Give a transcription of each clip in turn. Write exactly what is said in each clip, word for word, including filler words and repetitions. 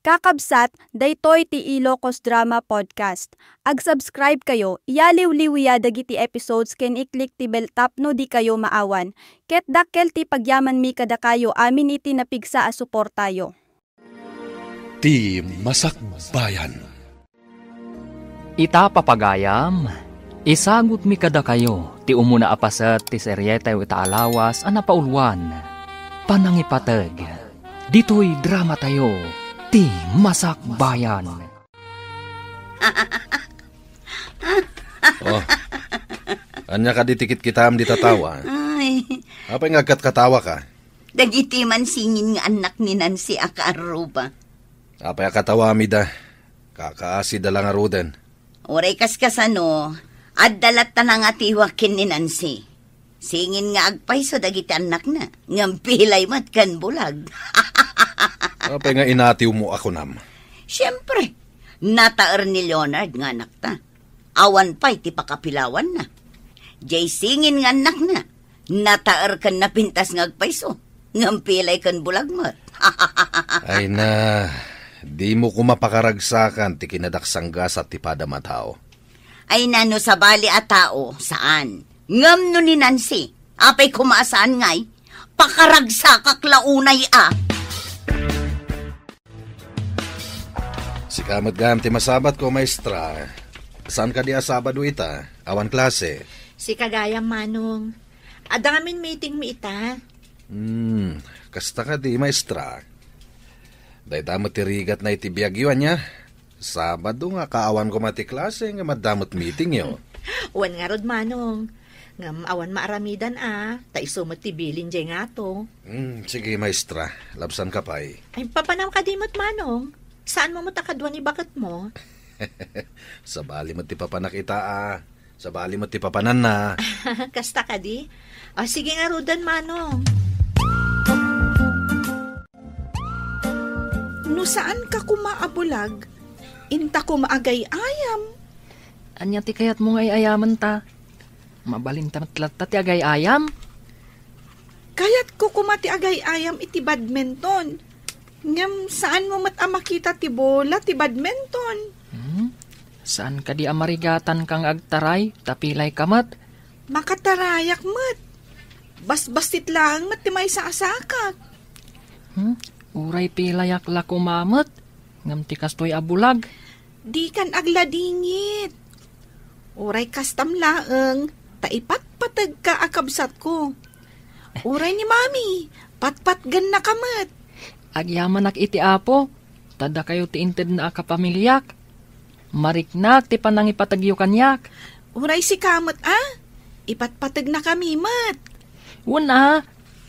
Kakabsat, daytoy ti Ilocos Drama Podcast. Ag-subscribe kayo, iyaliwliwya dagiti episodes ken i-click ti bell tapno dikayo maawan. Ket dakkel ti pagyamanmi kadakayo amin iti napigsa a suportayo. Ti Masakbayan. Ita, papagayam, isagutmi kadakayo ti umuna a paset ti serietayo ita a lawas a napauluan, Panangipateg. Ditoy dramatayo, Ti Masakbayan. Oh. Ania kadi ti kitkitaem dita tawa? Ay. Apay nga agkatkatawaka? Dagiti mansingin nga annak ni Nancy a kaarruba. Apay a katawami da? Kakaasida la ngaruden. Uray kaskasano, adda latta nangatiwak ken ni Nancy. Singin nga agpayso dagiti annakna, ngem pilay met ken bulag. Apay nga inatiwmo a kunam? Siempre, nataer ni Leonard nga anakta. Awan pay ti pakapilawanna. Jay singin nga annakna, nataer ken napintas nga agpayso, ngem pilay ken bulag met. Ay na, dimo koma pakaragsakan ti kinadaksanggasat ti padam a tao. Ay na, no sabali a tao, saan. Ngem no ni Nancy, apay koma a saan ngay, pakaragsakak la unay a. Sika met gayam ti masabatko, maestra. Saan kadi a Sabado ita? Awan klase. Sika gayam, Manong. Adda ngamin meetingmi ita. Hmm, kasta kadi, maestra? Dayta met ti rigatna iti biagyo, ania? Sabado nga kaawan koma ti klase, ngem adda met meetingyo. Wen ngarud, Manong. Ngem awan maaramidan a, ta isu met ti bilin jay ngato. Hmm, sige, maestra. Labsanka pay. Ay, papanam kadi met, Manong. Saanmo met a kadua ni baketmo? Sabali met ti papanak ita a. Sabali met ti papananna. Kasta kadi? Ah, sige ngaruden, Manong. No saanka koma a bulag, inta koma agay-ayam. Ania ti kayatmo nga ay-ayamenta? Mabalinta met latta ti agay-ayam. Kayatko koma ti agay-ayam iti badminton. Ngem saanmo met a makita ti bola ti badminton. Hmm? Saan kadi a marigatanka nga agtaray, ta pilayka met? Makatarayak met. Basbassit laeng met ti maysa a sakak. Hmm? Uray pilayak la koma met, ngem ti kastoy a bulag. Dikan agladingit. Uray kastam laeng, ta ipatpategka a kabsatko. Uray ni Mami, patpatgennaka met. Agyamanak iti Apo, ta dakayo ti intedna a kapamiliak. Mariknak ti panangipategyo kaniak. Uray sika met a, ipatpategnakami met. Wen a,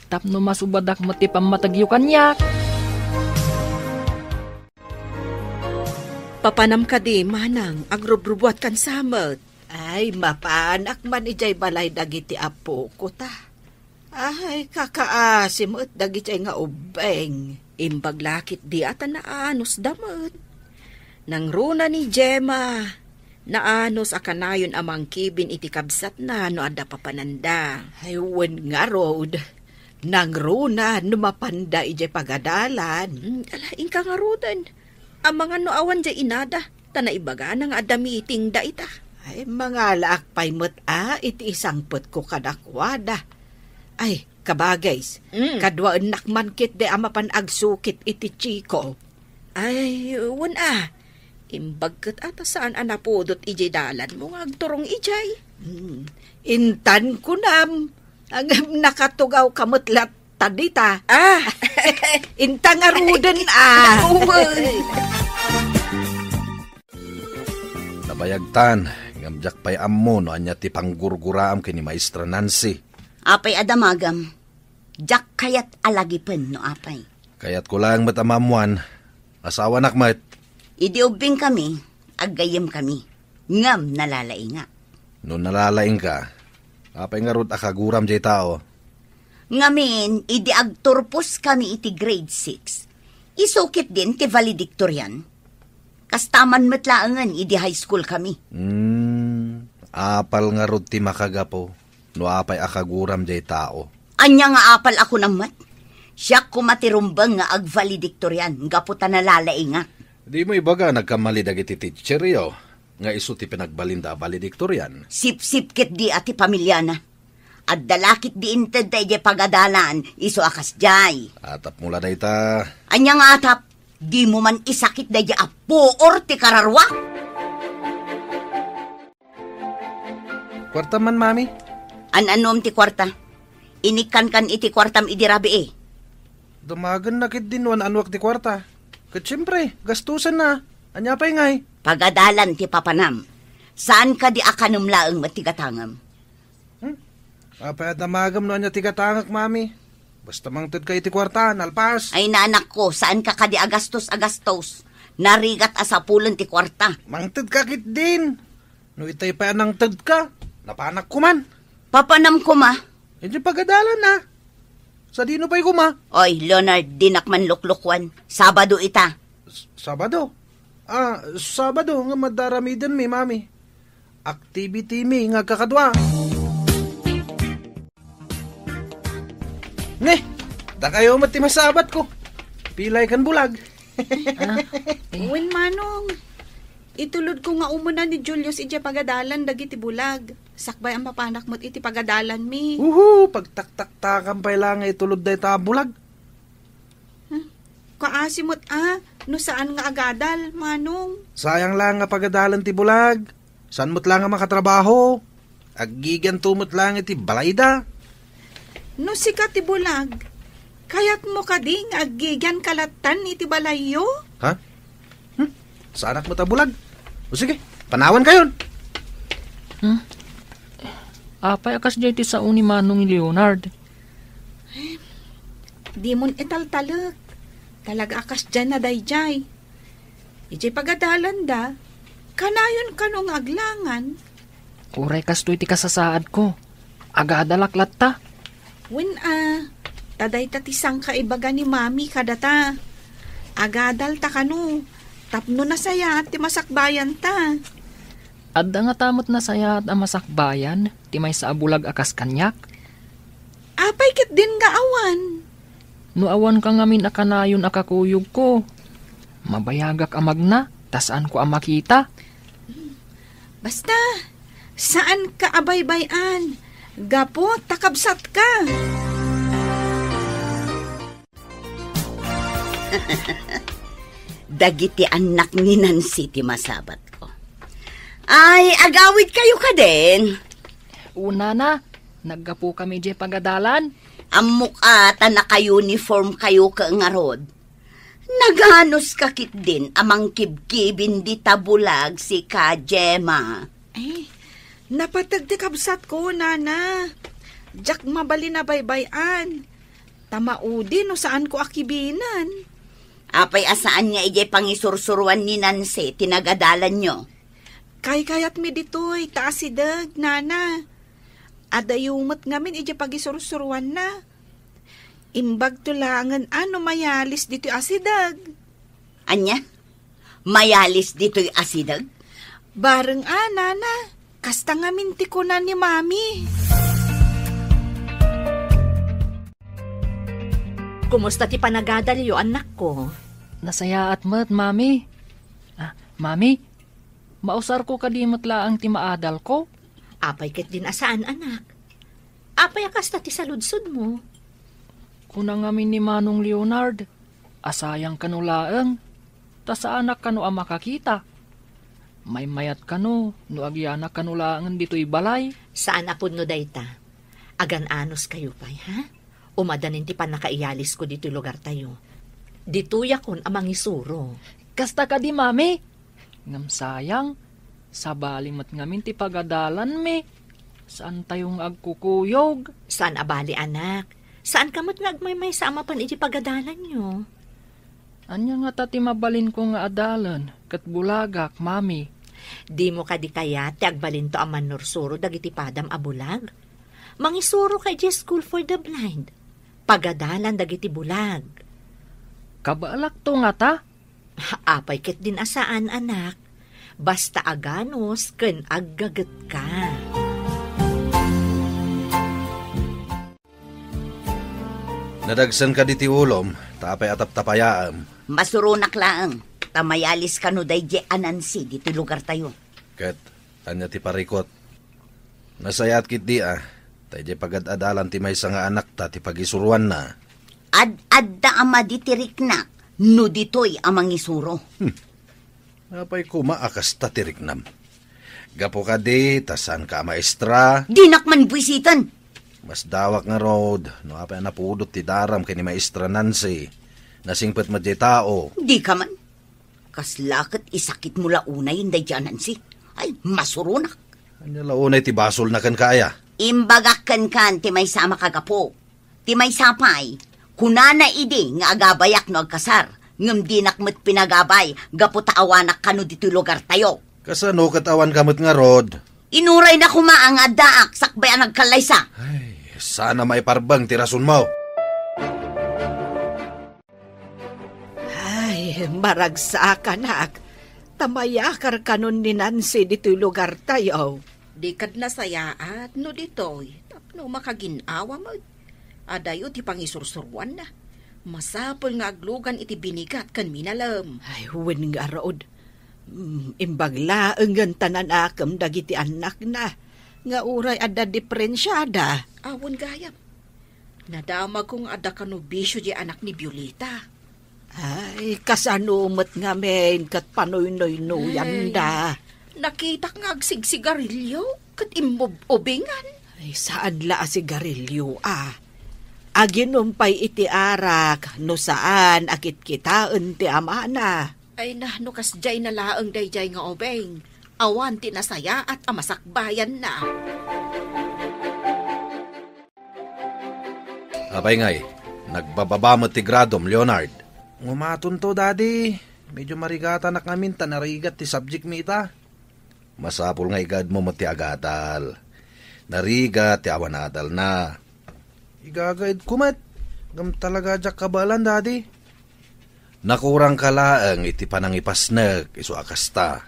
tapno masubadak met ti pammategyo kaniak. Papanam kadi, manang, agrubrubuatkan sa met? Ay, mapanak man idiay balay dagiti apoko ta. Ay, kakaasi met dagiti nga ubbeng. Imbag la ketdi a ta naanusda met. Nangruna ni Gemma, naanus a kanayon a mangkibin iti kabsatna no adda papananda. Ay, wen ngarud. Nangruna no mapanda idiay pagadalan. Hmm, ala, inka ngaruden. Amangan no awan diay inada, ta naibagana nga adda meeting da ita. Ay, mangalaak pay met a iti isangpetko kadakuada. Ay, kabagays, Mm. kaduaennak man ketdi a mapan agsukit iti Chico. Ay, wen a. Imbag ket a ta saan a napudot idiay dalanmo nga agturong idiay. Mm. Intan kunam, ngem nakatugawka met latta dita. Ah! Inta ngaruden a. Uy. Nabayagtan, ngem diak pay ammo no ania ti panggurguraam ken ni Maestra Nancy. Apay a damagam? Diak kayat a lagipen no apay. Kayatko laeng met a maammoan, asawanak met. Idi ubbingkami, aggayyemkami. Ngem nalalaingak. No nalalaingka, apay ngarud a kaguram diay tao? Ngamin, idi agturposkami iti grade six, isu ketdin ti valedictorian. Kasta man met laengen idi high school kami. Hmm, apal ngarud ti makagapu no apay a kaguram diay tao. Ania nga apal a kunam met? Siak koma ti rumbeng nga agvaledictorian gapu ta nalalaingak. Dimo ibaga nagkamali dagiti teacheryo nga isu ti pinagbalinda a valedictorian. Sipsip ketdi a ti pamiliana. Adda la ketdi inted ta idiay pagadalan, isu a kasdiay. Atapmo la dayta. Ania nga atap? Dimo man isakit daydiay a puor ti kararua? Kuartam man, Mami. An-anom ti kuarta? Inikkankan iti kuartam idi rabii. Damagenna ketdin no an-anuak ti kuarta. Ket siempre, gastusenna. Ania pay ngay? Pagadalan ti papanam. Saan kadi a kanem laeng met ti gatangem? Hmm? Apay a damagem no ania ti gatangek, Mami? Basta mangtedka iti kuarta, nalpas. Ay, nanakko, saan ka kadi a gastos a gastos? Narigat a sapulen ti kuarta. Mangtedka ketdin. No itay pay a nangtedka, napanak koman. Papanam koma? Idiay pagadalan, a. Sadino pay koma? Oy, Leonard, dinak man luklukwan. Sabado ita. S-, Sabado? Ah, Sabado nga madda aramidenmi, Mami. Activity mi nga agkakadua. Ne, dakayo met ti masabatko. Pilay ken bulag. Ah, eh. Wen, Manong. Itulodko nga umuna ni Julius idiay pagadalan dagiti bulag. Sakbay a mapanak met iti pagadalanmi. Uhu, pagtaktaktakan pay la nga itulod dayta a bulag. Hmm? Kaasi met a, no saan nga agadal, Manong. Sayang la nga pagadalen ti bulag. Saan met la nga makatrabaho? Aggigianto met la nga iti balayda. No sika ti bulag, kayatmo kadi nga aggigianka lattan iti balayyo? Ha? Hmm? Saanak met a bulag. O sige, panawankayon. Hmm? Apay a kasdiay ti sao ni Manong Leonard? Dimon italtalek. Talaga a kasdiay na daydiay. Idiay pagadalanda, kanayon kano nga aglangan. Uray kastoy ti kasasaadko. Agadalak latta. Wen a, ta dayta ti sangkaibaga ni Mami kadata. Agadalta kano, tapno nasayaat ti masakbayanta. Adda ngata met nasayaat a masakbayan ti maysa a bulag a kas kaniak? Apay ketdin nga awan? No awanka ngamin a kanayon a kakuyogko, mabayagak a magna ta saanko a makita. Basta, saanka a baybay-an, gapu ta kabsatka. Dagiti annak ni Nancy ti masabatko. Ay, agawidkayo kadin? Unana, naggapukami idiay pagadalan. Ammok a ta naka-uniform kayo ka ngarud. Naganos ka ketdin a mangkibkibin dita bulag sika, Gemma? Eh, napateg ti kabsatko, Nana. Diak mabalin a baybay-an. Ta maudi no saanko a kibinen. Apay a saan nga idiay pangisursuruan ni Nancy ti nagadalanyo? Kaykayatmi ditoy ta asideg, Nana. Adayo met ngamin idiay pagisursuruanna. Imbagto laengen a no mayalis ditoy asideg. Ania? Mayalis ditoy asideg? Bareng a, Nana. Kasta ngamin ti kuna ni Mami. Kumusta ti panagadalyo, annakko? Nasayaat met, Mami. Ah, Mami, mausarko kadi met laeng ti maadalko? Apay ketdin a saan, anak? Apay a kasta ti saludsodmo? Kuna ngamin ni Manong Leonard, a sayang kano laeng, ta saanak kano a makakita. Maymayat kano no agyanak kano laengen ditoy balay. Saan a pudno dayta. Agan-anos kayo pay, ha? Umadanin ti pannakaiyalisko ditoy lugartayo. Ditoyakon a mangisuro. Kasta kadi, Mami? Ngem sayang, sabali met ngamin ti pagadalanmi. Saantayo nga agkukuyog. Saan a bali, anak. Saanka met nga agmaymaysa a mapan iti pagadalanyo. Ania ngata ti mabalinko nga adalen ket bulagak, Mami? Dimo kadi kayat ti agbalinto a mannursuro dagiti padam a bulag? Mangisuro ka idiay School for the Blind. Pagadalan dagiti bulag. Kabaelakto ngata? Apay ketdin a saan, anak. Basta aganus ken aggagetka. Nadagsen kadi ti ulom, ta apay a taptapayaem? Masuronak laeng, ta mayalis kano daydiay a Nancy ditoy lugartayo. Ket ania ti parikut? Nasayaat ketdi a, ta idiay pagad-adalan ti maysa nga anakta ti pagisuroanna. Ad-adda a madi ti riknak no ditoy a mangisuro. Hmm. Apay koma a kasta ti riknam? Gapu kadi ta saanka a maestra? Dinak man buisiten! Masdawak ngarud no apay a napudot ti daram ken ni Maestra Nancy. Nasingpet met diay tao. Dika man. Kasla ket isakitmo la unay daydiay a Nancy. Ay, masuronak. Ania la unay ti basolna kenka aya? Imbagak kenka ti maysa a makagapu. Ti maysa pay, kunana idi nga agabayak no agkasar, ngem dinak met pinagabay gapu ta awanak kano ditoy lugartayo. Kasano ket awanka met ngarud? Inurayna koma nga addaak sakbay a nagkallaysa. Ay, saan a maiparbeng ti rasonmo. Ay, maragsakanak. Ta mayakar kanon ni Nancy ditoy lugartayo. Di kad nasayaat no ditoy, tapno makagin-awa met. Adayo ti pangisursuroanna. Masapul nga aglugan iti binigat ken minalem. Ay, wen ngarud. Mm, imbag laengen ta nanakem dagiti annakna, nga uray adda diperensiada. Awan gayam. Nadamagko nga adda kano bisio diay anak ni Violeta. Ay, kasano met ngamin ket panoynoynoyanda? Ay, nakitak nga agsigsigarilio ket immub-ubingan. Ay, saan la a sigarilio a. Aginom pay iti arak no saan a kitkitaen ti amana. Ay na, no kasdiay na laeng daydiay nga ubing, awan ti nasayaat a masakbayanna. Apay ngay, nagbababa met ti gradom, Leonard? Ngumatonto, Daddy. Medyo marigatanak ngamin ta narigat ti subject mi ita. Masapul nga igaedmo met ti agadal. Narigat ti awan adalna. Igagaedko met. Ngem talaga diak kabaelan, Daddy. Nakurangka laeng iti panangipasnek isu a kasta.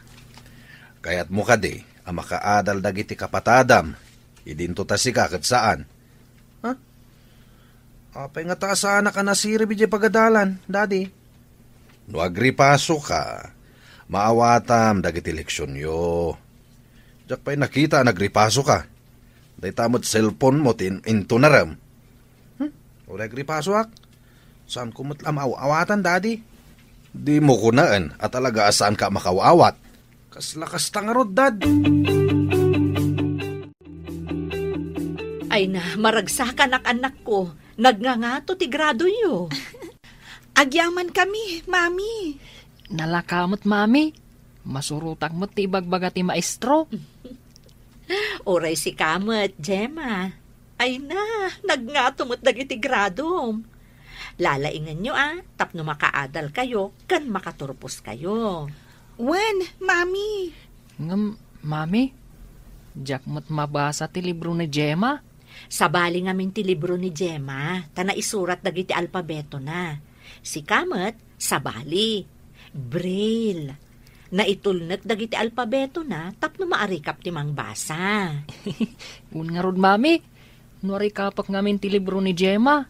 Kayatmo kadi a makaadal dagiti kapatadam, idinto ta sika ket saan? Ha? Apay ngata a saanak a nasirib idiay pagadalan, Daddy? No agripasoka, maawatam dagiti leksionyo. Diak pay nakita a nagripasoka. Dayta met cellphone mo ti in-, intunarem. Hmm? Uray agripasoak. Saanko met la maaw-awatan, Daddy. Dimo kunaen a talaga a saanka a makaaw-awat. Kasla kasta ngarud, Dad. Ay na, maragsakanak, annakko. Nagngangato ti gradoyo. Agyaman kami, Mami. Nalaka met, Mami. Masurotak met ti ibagbaga ti maestro. Uray sika met, Gemma. Ay na, nagngato met dagiti gradom. Lalaingenyo a, tapno makaadalkayo ken makaturposkayo. Wen, Mami. Ngem, Mami, diak met mabasa ti libro ni Gemma. Sabali ngamin ti libro ni Gemma, ta naisurat dagiti alpabetona. Sika met, sabali. Braille. Naitulnek dagiti alpabetona tapno maarikap ti mangbasa. Wen ngarud, Mami, no arikapak ngamin ti libro ni Gemma,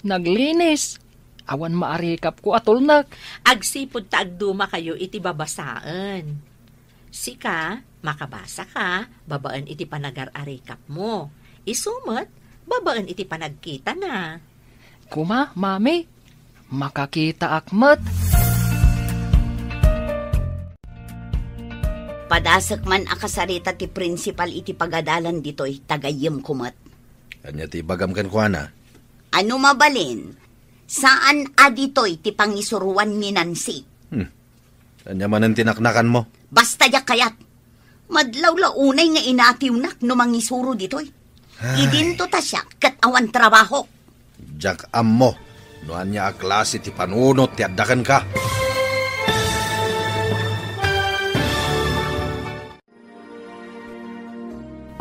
naglinis. Awan maarikapko a tulnek. Agsipud ta agdumakayo iti babasaen. Sika, makabasaka babaen iti panagar-arikapmo. Isu met, babaen iti panagkitana. Koma, Mami, makakitaak met. Padasek man a kasarita ti prinsipal iti pagadalan ditoy, ta gayyemko met. Ania ti ibagam kenkuana? Ano mabalin, saan a ditoy ti pangisuroan ni Nancy. Hmm. Ania manen ti naknakanmo? Basta diak kayat. Madlaw la unay nga inatiwnak no mangisuro ditoy. Ay. Idinto ta siak ket awan trabahok. Diak ammo no ania a klase ti panunot ti adda kenka.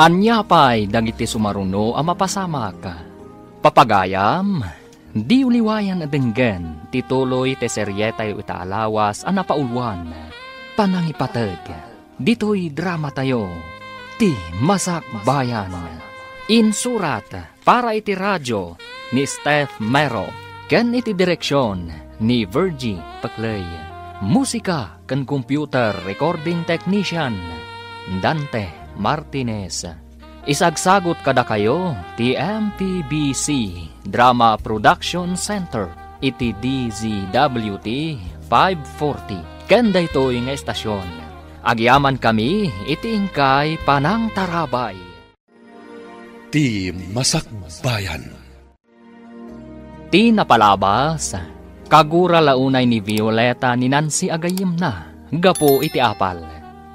Ania pay dagiti sumaruno a mapasamak? Papagayam, diyo liwayan a denggen ti tuloy ti serietayo ita a lawas a napauluan, Panangipateg, ditoy dramatayo, Ti Masakbayan. Insurat para iti radio ni Steph Mero, ken iti direksion ni Virgie Peclay. Musika ken computer recording technician, Dante Martinez. Isagsagut kadakayo ti M P B C Drama Production Center iti D Z W T five forty. Ken daytoy nga estasion, agyamankami iti inkay panangtarabay. Ti Masakbayan. Ti napalabas, kagura la unay ni Violeta ni Nancy a gayyemna gapu iti apal.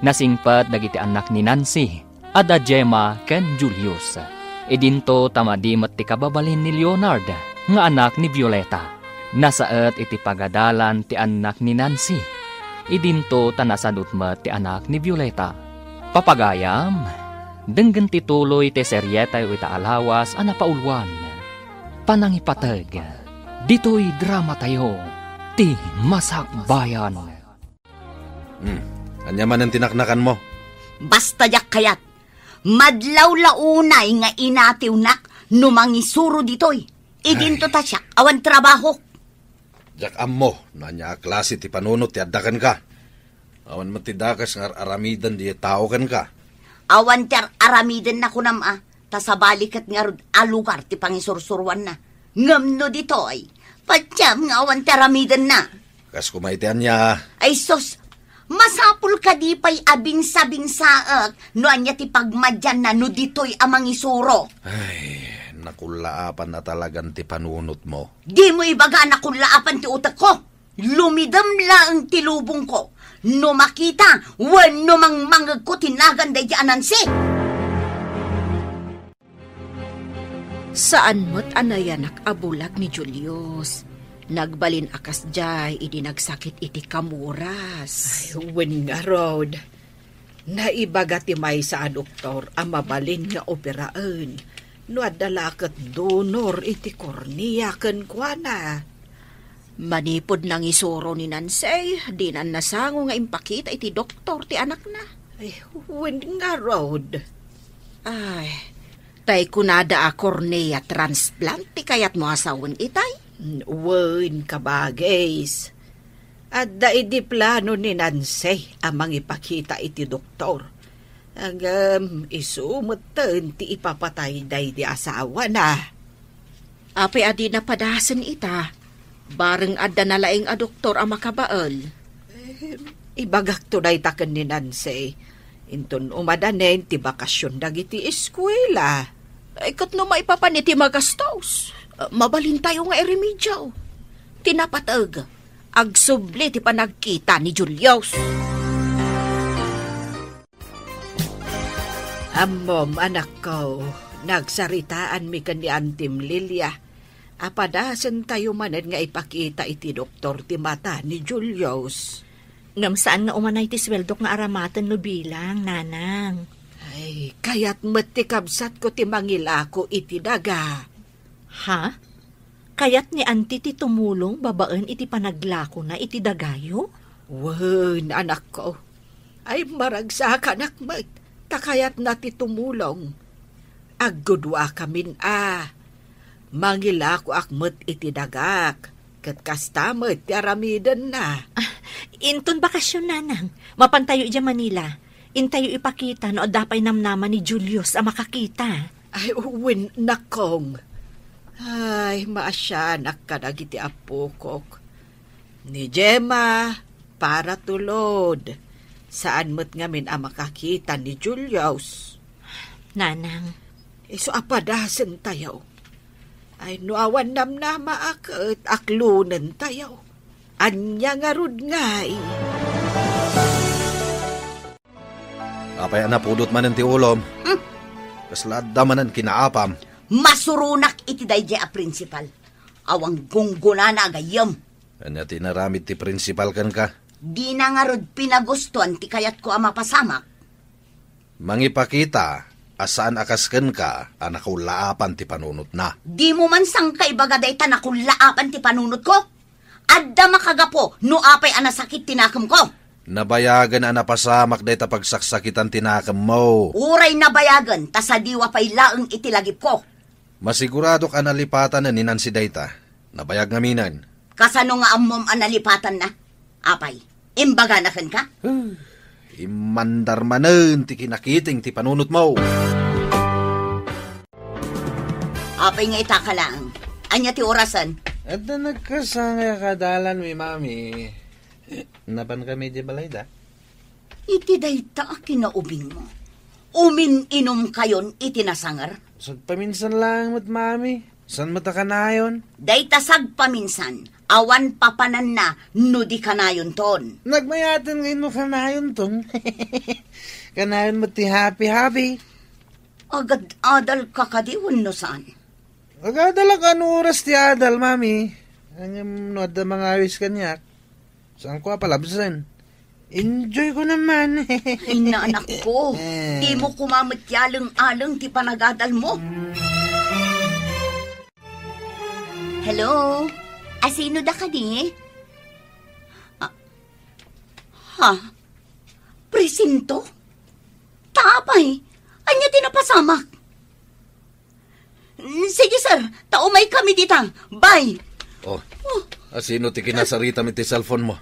Nasingpet dagiti annak ni Nancy, adda Gemma ken Julius. Idinto ta madi met ti kababalin ni Leonard nga anak ni Violeta. Nasaet iti pagadalan ti annak ni Nancy. Idinto ta nasadut met ti anak ni Violeta. Papagayam, denggen ti tuloy ti serietayo ita a lawas a napauluan. Panangipateg, ditoy dramatayo, Ti Masakbayan. Hmm, ania manen ti naknakanmo? Basta diak kayat. Madlaw la unay nga inatiwnak no mangisuro ditoy. Idinto ta siak, awan trabahok. Diak ammo no ania a klase ti panunot ti adda kenka. Awan met ti dakes nga ar-aramiden diay tao kenka. Awan ti ar-aramiden na kunam a, ta sabali ket ngarud a lugar ti pangisursuroanna. Ngem no ditoy, patiam nga awan ti aramidenna. Kas koma iti ania? Ay sus, masapul kadi pay a binsabinsaek no ania ti pagmadianna no ditoy a mangisuro. Ay, nakullaapan a talagan ti panunotmo. Dimo ibaga a nakullaapan ti utekko. Lumidem laeng ti lubongko no makita wenno mangmangegko ti nagan daydi a Nancy. Saan met a nayanak a bulag ni Julius. Nagbalin a kasdiay idi nagsakit iti kamuras. Ay, wen ngarud. Naibaga ti maysa a doktor a mabalin nga operaen no adda la ket donor iti kornea kenkuana. Manipud nangisuro ni Nancy, dinan nasango nga impakita iti doktor ti anakna. Ay, wen ngarud. Ay, tay kunada a cornea transplant ti kayatmo a sawen itay? Wen, kabagis. Adda idi plano ni Nancy a mangipakita iti doktor. Ngem isu metten ti ipapatay daydi asawana. Apay a dina padasen ita? Bareng adda nalaing a doktor a makabael. Eh, ibagakto dayta ken ni Nancy. Inton umadanen ti bakasyon dagiti eskuela. Ay, ket no maipapan iti magastos, mabalintayo nga iremedyo. Ti napateg, agsubli ti panagkita ni Julius. Ammom, anakko, nagsaritaanmi ken ni Antim Lilia a padasentayo manen nga ipakita iti doktor ti mata ni Julius. Ngem saan nga umanay ti sueldok nga aramaten no bilang, nanang. Ay, kayat met ti kabsatko ti mangilako iti daga. Ha? Kayat ni Auntie ti tumulong babaen iti panaglakona iti dagayo? Wen, anakko. Ay, maragsakanak met, ta kayatna ti tumulong. Aggudwakamin a. Mangilakoak met iti dagak, ket kasta met ti aramidenna. Ah, inton bakasyon, nanang, mapantayo idiay Manila. Intayo ipakita no adda pay namnama ni Julius a makakita. Ay, wen, nakong. Ay, maasianak kadagiti appokok. Ni Gemma, para tulod. Saan met ngamin a makakita ni Julius. Nanang. Isu a padasentayo. Ay, no awan namnama a ket aklonentayo. Ania ngarud ngay? Apay a napudot manen ti ulom? Hmm. Kasla adda manen kinaapam? Masuronak iti daydiay a prinsipal. Awan gunggonana a gayyem. Ania ti inaramid ti prinsipal kenka? Dina ngarud pinagustuan ti kayatko a mapasamak. Mangipakita a saan a kas kenka a nakullaapan ti panunotna. Dimo man sangkaibaga dayta nakullaapan ti panunotko? Adda makagapu no apay a nasakit ti nakemko. Nabayagen a napasamak dayta pagsaksakitan ti nakemmo. Uray nabayagen, ta sadiwa pay laeng iti lagipko. Masiguradok a nalipatanen ni Nancy dayta. Nabayag ngaminen. Kasano nga ammom a nalipatanna? Apay, imbagana kenka? Huh, immandar manen ti kinakiting ti panunotmo. Apay nga itaka laeng? Ania ti orasen? Adda nagkasangay a kaadalanmi, Mami. Napankami idiay balayda? Iti dayta a kinaubingmo, umin-inumkayon iti nasanger? Sagpaminsan laeng met, Mami. Saan met a kanayon? Dayta sagpaminsan, awan papananna no di kanayonton. Nagmayaten ngayon no kanayonton. Kanayon met ti happy-happy. Agad-adalka kadi wenno saan? Agadalak no oras ti adal, Mami. Ngem no adda mangawis kaniak, saanko a palabsen. Enjoyko naman. Ay, anakko. Eh. Dimo koma met yaleng-aleng ti panagadalmo. Hello? Asino da kadi? Ah, ha? Presinto? Ta apay, ania ti napasamak? Sige, sir. Ta umaykami dita. Bye. Oh, asino ti kinasaritam iti cellphone mo?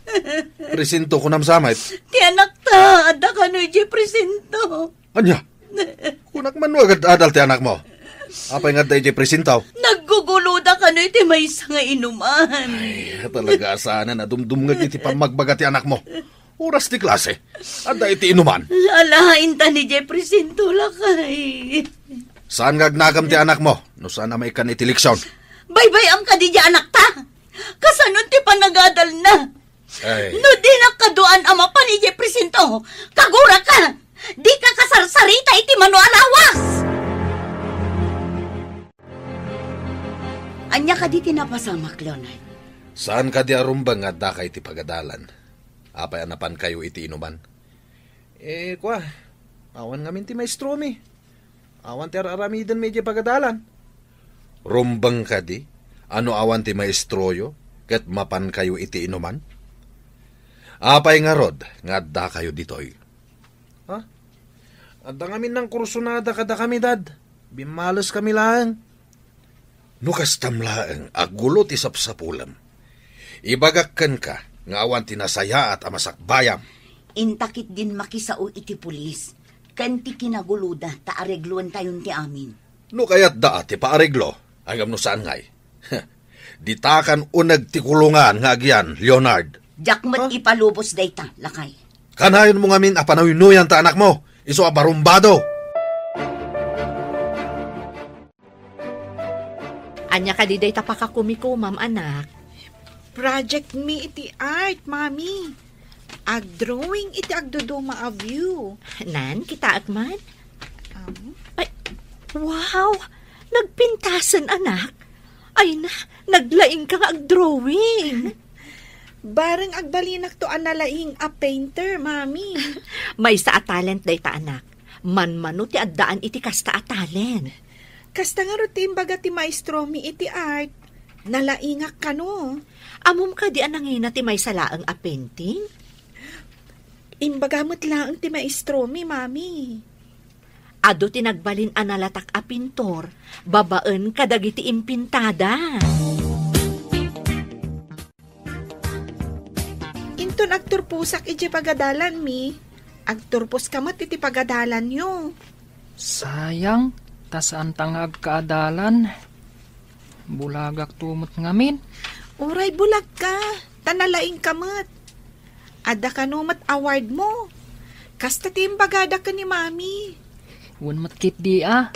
Presinto kunam sa met. Ti anakta, adda kano idiay presinto. Ania? Kunak man no agad-adal ti anakmo. Apay nga adda idiay presinto? Nagguguloda kano iti maysa nga inuman. Ay, talaga a saanen a dumdumngeg iti pammagbaga ti anakmo. Oras ti klase. Adda iti inuman. Alaen ta ni Jeffrey Sinto, lakay. Saan nga agnagam ti anakmo no saan a maikkan iti leksion? Baybay-am kadi diay anakta? Kasano ti panagadalna? Ay. No dinak kaduan a mapan ni Jeffrey Sinto, kaguraka! Dika kasarsarita iti mano a lawas! Ania kadi ti napasamak, Leonard? Saan kadi a rumbeng nga addaka iti pagadalan? Apay a napankayo iti inuman? Eh, kua, awan ngamin ti maestromi. Awan ti ar-aramidenmi idiay pagadalan. Rumbeng kadi a no awan ti maestroyo ket mapankayo iti inuman? Apay ngarud nga addakayo ditoy? Ha? Adda ngamin nangkursonada kadakami, Dad. Bimmaleskami laeng. No kastam laeng a gulo ti sapsapulem, ibagak kenka nga awan ti nasayaat a masakbayam. Inta ketdin makisao iti pulis ken ti kinaguloda ta aregloentayon ti amin. No kayatda a ti paareglo, ngem no saan ngay? Ditakan uneg ti kulongan nga agian, Leonard. Diak met Ha? ipalubos dayta, lakay. Kanayonmo ngamin a panuynuyan ta anakmo, isu a barumbado. Ania kadi dayta pakakumikomam, anak? Project mi iti art, Mami. Agdrawing iti agduduma a view. Nan, kitaek man. Um? Ay, wow! Nagpintasen, anak. Ay na, naglaing ka nga agdrawing. Bareng agbalinakto a nalaing a painter, Mami. Maysa a talent dayta, anak. Manmano ti addaan iti kasta a talent. Kasta ngarud ti imbaga ti maestromi iti art. Nalaingak kano. Ammom kadi a nangina ti maysa laeng a painting? Imbaga met laeng ti maestromi, Mami. Adu ti nagbalin a nalatak a pintor babaen kadagiti impintada. Inton agturposak idiay pagadalanmi, agturposka met iti pagadalanyo. Sayang, ta saanta nga agkaadalan. Bulagakto met ngamin. Uray bulagka, ta nalaingka met. Adda kano met awardmo. Kasta ti imbagada ken ni Mami. Wen met ketdi a.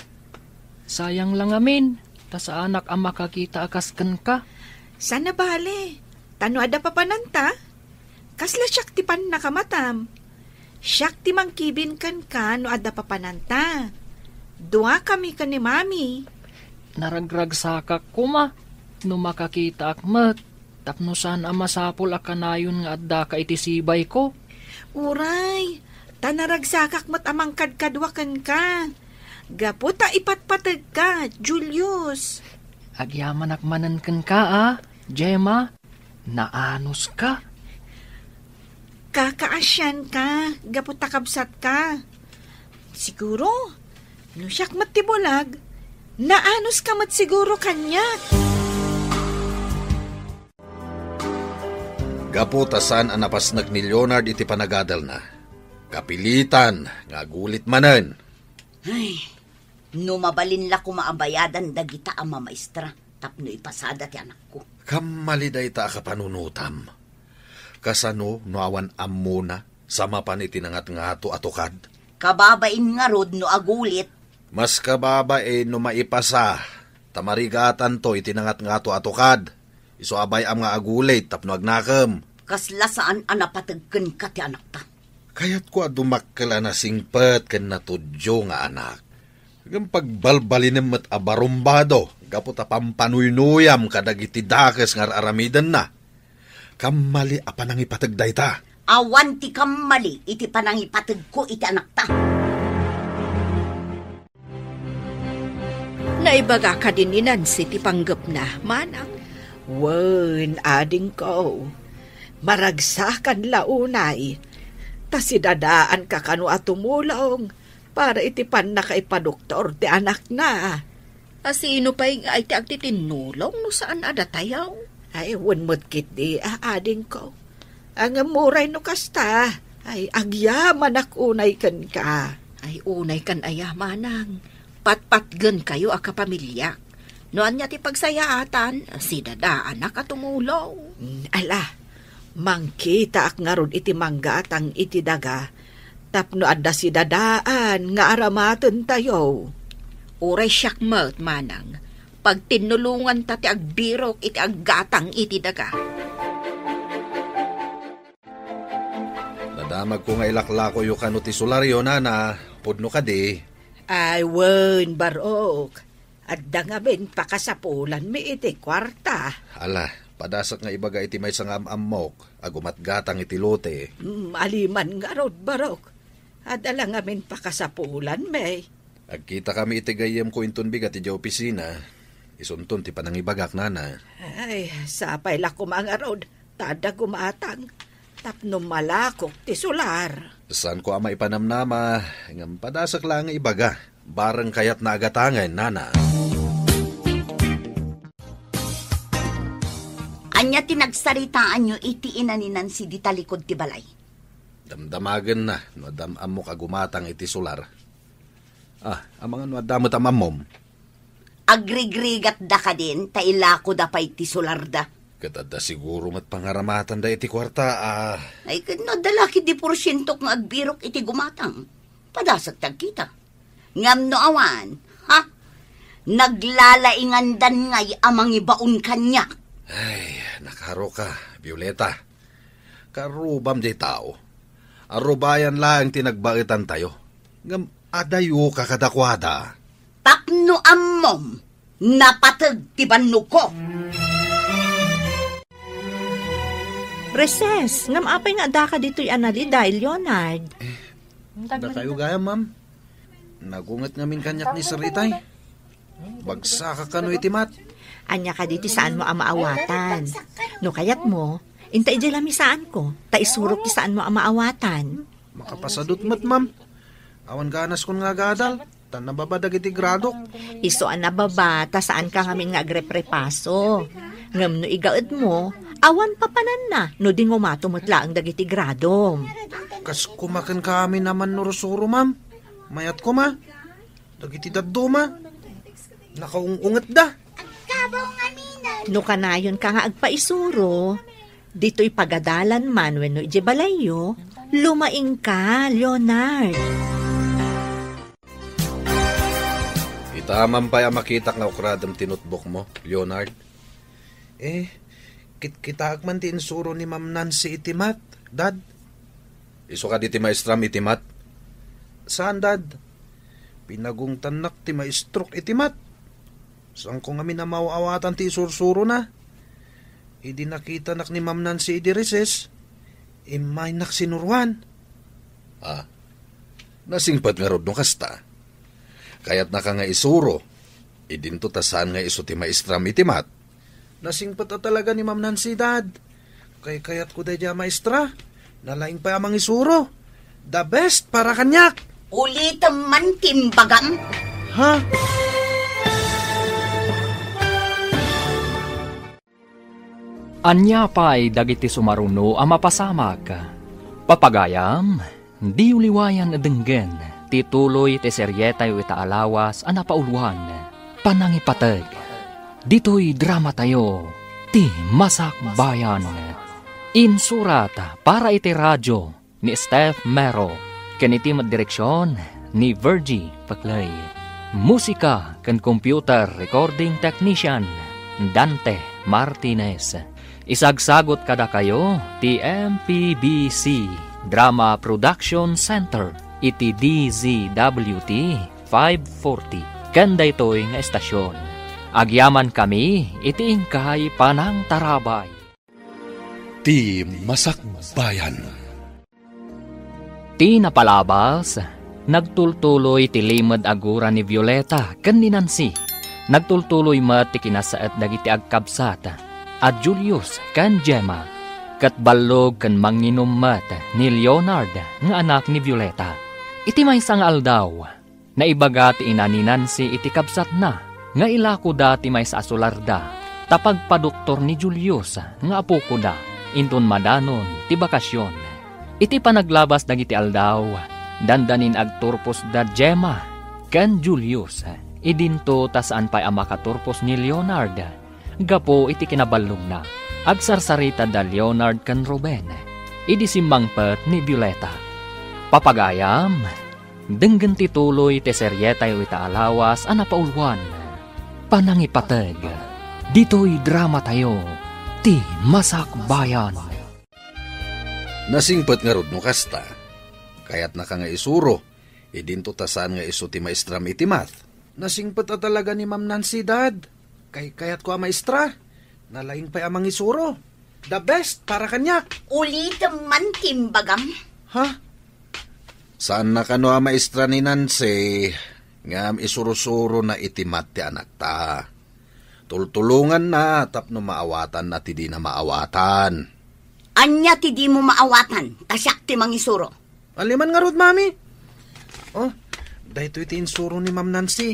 Sayang la ngamin, ta saanak a makakita a kas kenka. Saan a bale, ta no adda papananta, kasla siak ti pannakamatam. Siak ti mangkibin kenka no adda papananta. Duakami ken ni Mami. Naragragsakak koma no makakitaak met. Tapno saan a masapul a kanayon nga addaka iti sibayko. Uray, ta naragsakak met a mangkadkadua kenka. Gapu ta ipatpategka, Julius. Agyamanak manen kenka, a, Gemma. Naanuska. Kakaasianka, gapu ta kabsatka. Siguro, no siak met ti bulag, naanuska met siguro kaniak. Gapu ta saan a napasnek ni Leonard iti panagadalna, kapilitan nga agulit manen. Ay, no mabalin la koma a bayadan dagita a mamaestra tapno ipasada ti anakko. Kammali dayta a kapanunotam. Kasano no awan ammona sa mapan iti nangatngato a tukad? Kababain ngarud no agulit. Mas kababain no maipasa, ta marigatanto iti nangatngato a tukad. Isu a bay-am nga agulit tapno agnakem. Kasla saan a napateg kenka ti anakta. Kayatko a dumakkel a nasingpet ken natudyo nga anak. Ngem pagbalbalinem met a barumbado gapu ta pampanuynuyam kadagiti dakes nga ar-aramidenna. Kammali a panangipateg dayta. Awan ti kammali iti panangipategko iti anakta. Naibaga kadi ni Nancy ti panggepna, manang? Wen, adingko. Maragsakan la unay. Ta sidadaanka kano a tumulong para iti pannakaipadoktor ti anakna. A sino pay ngay ti agtitinnulong no saan a datayo? Ay, wen met ketdi, a, adingko. Ngem uray no kasta, ay, agyamanak unay kenka. Ay, unay kan aya, manang. Patpatgenkayo a kapamiliak. No ania ti pagsayaatan, sidadaanak a tumulong. Mm, ala, mangkitaak ngarud iti manggatang iti daga, tapno adda sidadaan nga aramatentayo. Uray siak met, manang, pagtinnulonganta ti agbirok iti aggatang iti daga. Nadamagko nga ilaklakoyo kano ti solaryo, nana, pudno kadi? Ay, wen, barok. Adda ngamin pakasapulanmi iti kuarta. Ala, padasek nga ibaga iti maysa nga am-ammok a gumatgatang iti lote. Mm, aliman ngarud, barok. Adda la ngamin pakasapulanmi. Agkitakami iti gayyemko inton bigat idiay opisina. Isunton ti panangibagak, nana. Ay, sapay la koma ngarud ta adda gumatang tapno malakok ti solar. Saanko a maipanamnama, ngem padasek laeng nga ibaga. Bareng kayatna a gatangen, nana. Ania ti nagsaritaanyo iti ina ni Nancy dita likud ti balay? Damdamagenna no adda am-ammok a gumatang iti solar. Ah, amangan no adda met am-ammom? Agrigrigatda kadin ta ilakoda pay ti solarda. Ket adda siguro met pangaramatanda iti kuarta, ah. Ay, ket no adda la ketdi porsientok nga agbirok iti gumatang, padasek ti agkita. Ngem no awan, ha? Naglalaingandan ngay a mangibaon kaniak. Ay, nakaruka, Violeta. Karubam diay tao. Arubayan laeng ti nagbaetantayo. Ngem adayoka kadakuada. Tapno ammom, napateg ti bannogko. Recess, ngem apay nga adaka ditoy a naliday, Leonard? Eh, dakayo gayam, ma'am. Nagunget ngamin kaniak ni Sir Itay. Bagsaka kano iti mat. Ania kadi ti saanmo a maawatan? No kayatmo, inta idiay lamisaanko, ta isurok ti saanmo a maawatan. Makapasadut met, ma'am. Awan ganaskon nga agadal, ta nababa dagiti gradok. Isu a nababa, ta saanka ngamin nga agreprepaso. Ngem no igaedmo, awan papananna no di ngumato met laeng dagiti gradom. Kas kumaken kami naman nursuro, ma'am. Mayat koma. Dagiti dadduma, nakaung-ungetda. No kanayonka nga agpaisuro, ditoy pagadalan man wenno idiay balayyo, lumaingka, Leonard. Ita man pay a makitak nga ukradem ti notebook mo, Leonard. Eh, kitkitaek man ti insuro ni Ma'am Nancy iti mat, Dad. Isu kadi ti maestram iti mat? Saan, Dad. Pinagungtannak ti maestrok iti mat. Saanko ngamin a maaw-awatan ti isursurona. Idi nakitanak ni Ma'am Nancy idi recess, immaynak sinuroan. Ah, nasingpet ngarud no kasta. Kayatnaka nga isuro, idinto ta saan nga isu ti maestram iti mat. Nasingpet a talaga ni Ma'am Nancy, Dad. Kaykayatko daydiay a maestra. Nalaing pay a mangisuro. The best para kaniak. Ulitem man ti imbagam. Ha? Ania pay dagiti sumaruno a mapasamak? Papagayam, diyo liwayan a denggen ti tuloy ti serietayo ita a lawas a napauluan, Panangipateg. Ditoy dramatayo, Ti Masakbayan. Insurat para iti radio ni Steph Mero, ken iti met direksion ni Virgie Paclay. Musika ken computer recording technician, Dante Martinez. Isagsagut kadakayo ti M P B C Drama Production Center iti D Z W T five forty, ken daytoy nga estasion. Agyamankami iti inkay panangtarabay. Ti Masakbayan. Ti napalabas, nagtultuloy ti limed a gura ni Violeta ken ni Nancy. Nagtultuloy met ti kinasaet dagiti agkabsat a Julius ken Gemma, ket ballog ken manginum met ni Leonard nga anak ni Violeta. Iti maysa nga aldaw, naibaga ti ina ni Nancy iti kabsatna nga ilakoda ti maysa a solarda ta pagpadoktor ni Julius nga apokoda inton madanon ti bakasion. Iti panaglabas dagiti aldaw, dandanin agturposda Gemma ken Julius. Idinto ta saan pay a makaturpos ni Leonard gapu iti kinaballogna. Agsarsarita da Leonard ken Ruben idi simmangpet ni Violeta. Papagayam, denggen ti tuloy ti serietayo ita a lawas a napauluan, Panangipateg. Ditoy dramatayo, Ti Masakbayan. Nasingpet ngarud no kasta. Kayatnaka nga isuro, idinto ta saan nga isu ti maestram iti math. Nasingpet a talaga ni Ma'am Nancy, Dad. Kaykayatko a maestra. Nalaing pay a mangisuro. The best para kaniak. Ulitem man ti imbagam. Ha? Saanna kano a maestra ni Nancy, ngem isurusurona iti math ti anakta. Tultulonganna tapno maawatanna ti dina maawatan. Ania ti dimo maawatan, ta siak ti mangisuro? Ania man ngarud, Mami? Oh, daytoy ti insuro ni Ma'am Nancy.